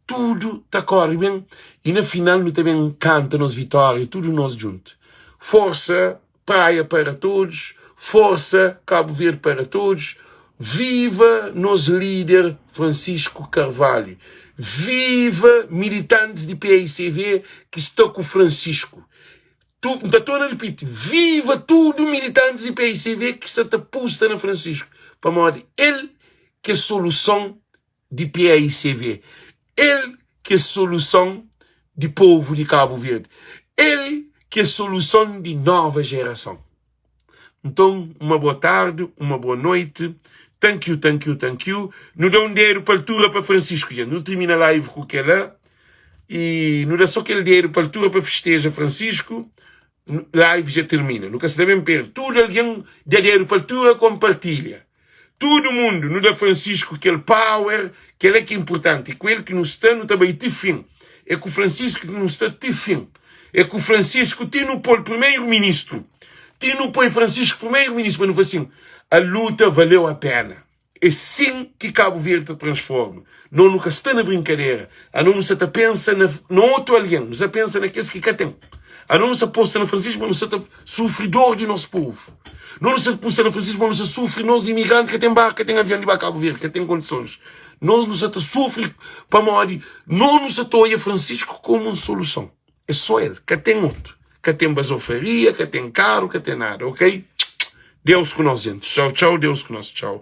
Tudu ta kóre ben i na final nu ta ben kanta nos vitória tudu nos djuntu. Forsa Praia para todos, força Cabo Verde para todos, viva nos líder Francisco Carvalho, viva militantes di PAICV ki sta ku Francisco. Tu, N ta torna ripiti, viva tudu militantes di PAICV ki sta ta pusta na Francisco, pamodi el ki é soluson di PAICV. El ki é soluson di povu di Kabu Verdi. El ki é soluson di nova jerason. Nton, uma boa tardi, uma boa noiti. Thank you, thank you, thank you. Nu da un dedu pa altura pa Francisco, gente. Nu termina live ku kela e nu da só kel dedu pa altura pa festeja Francisco. Live dja termina. Nu ka sta ben perde. Tudu algen da dedu pa altura, konpartilha. Tudu mundu, nu da Francisco kel power, kel-la ki é inportanti. É ku el ki nu sta, nu ta bai ti fin. É ku Francisco ki nu sta ti fin. É ku Francisco ti nu pô-l primeiro-ministru. Ti nu poi Francisco primeiro-ministru pa nu fla sin, a luta valeu a pena. É sin ki Kabu Verdi ta transforma. No nu ka sta na brinkadera. Ano nu sa ta pensa na na otu algen, nu sa pensa na kes ki ka ten. Ano nu sa posta na Francisco ma nu sa ta sufri dor di nos povu. No nu sa pusta na Francisco ma nu sa sufri nos imigranti ka ten barku, ka ten avion di ba Kabu Verdi, ka ten kondisons. Nos nu sa ta sufri pamodi no nu sa ta oia Francisco komu un soluson. É só el, ka ten otu. Ka ten bazofaria, ka ten karu, ka ten nada, ok? Deus ku nos, gente. Txau, txau, Deus ku nos, txau.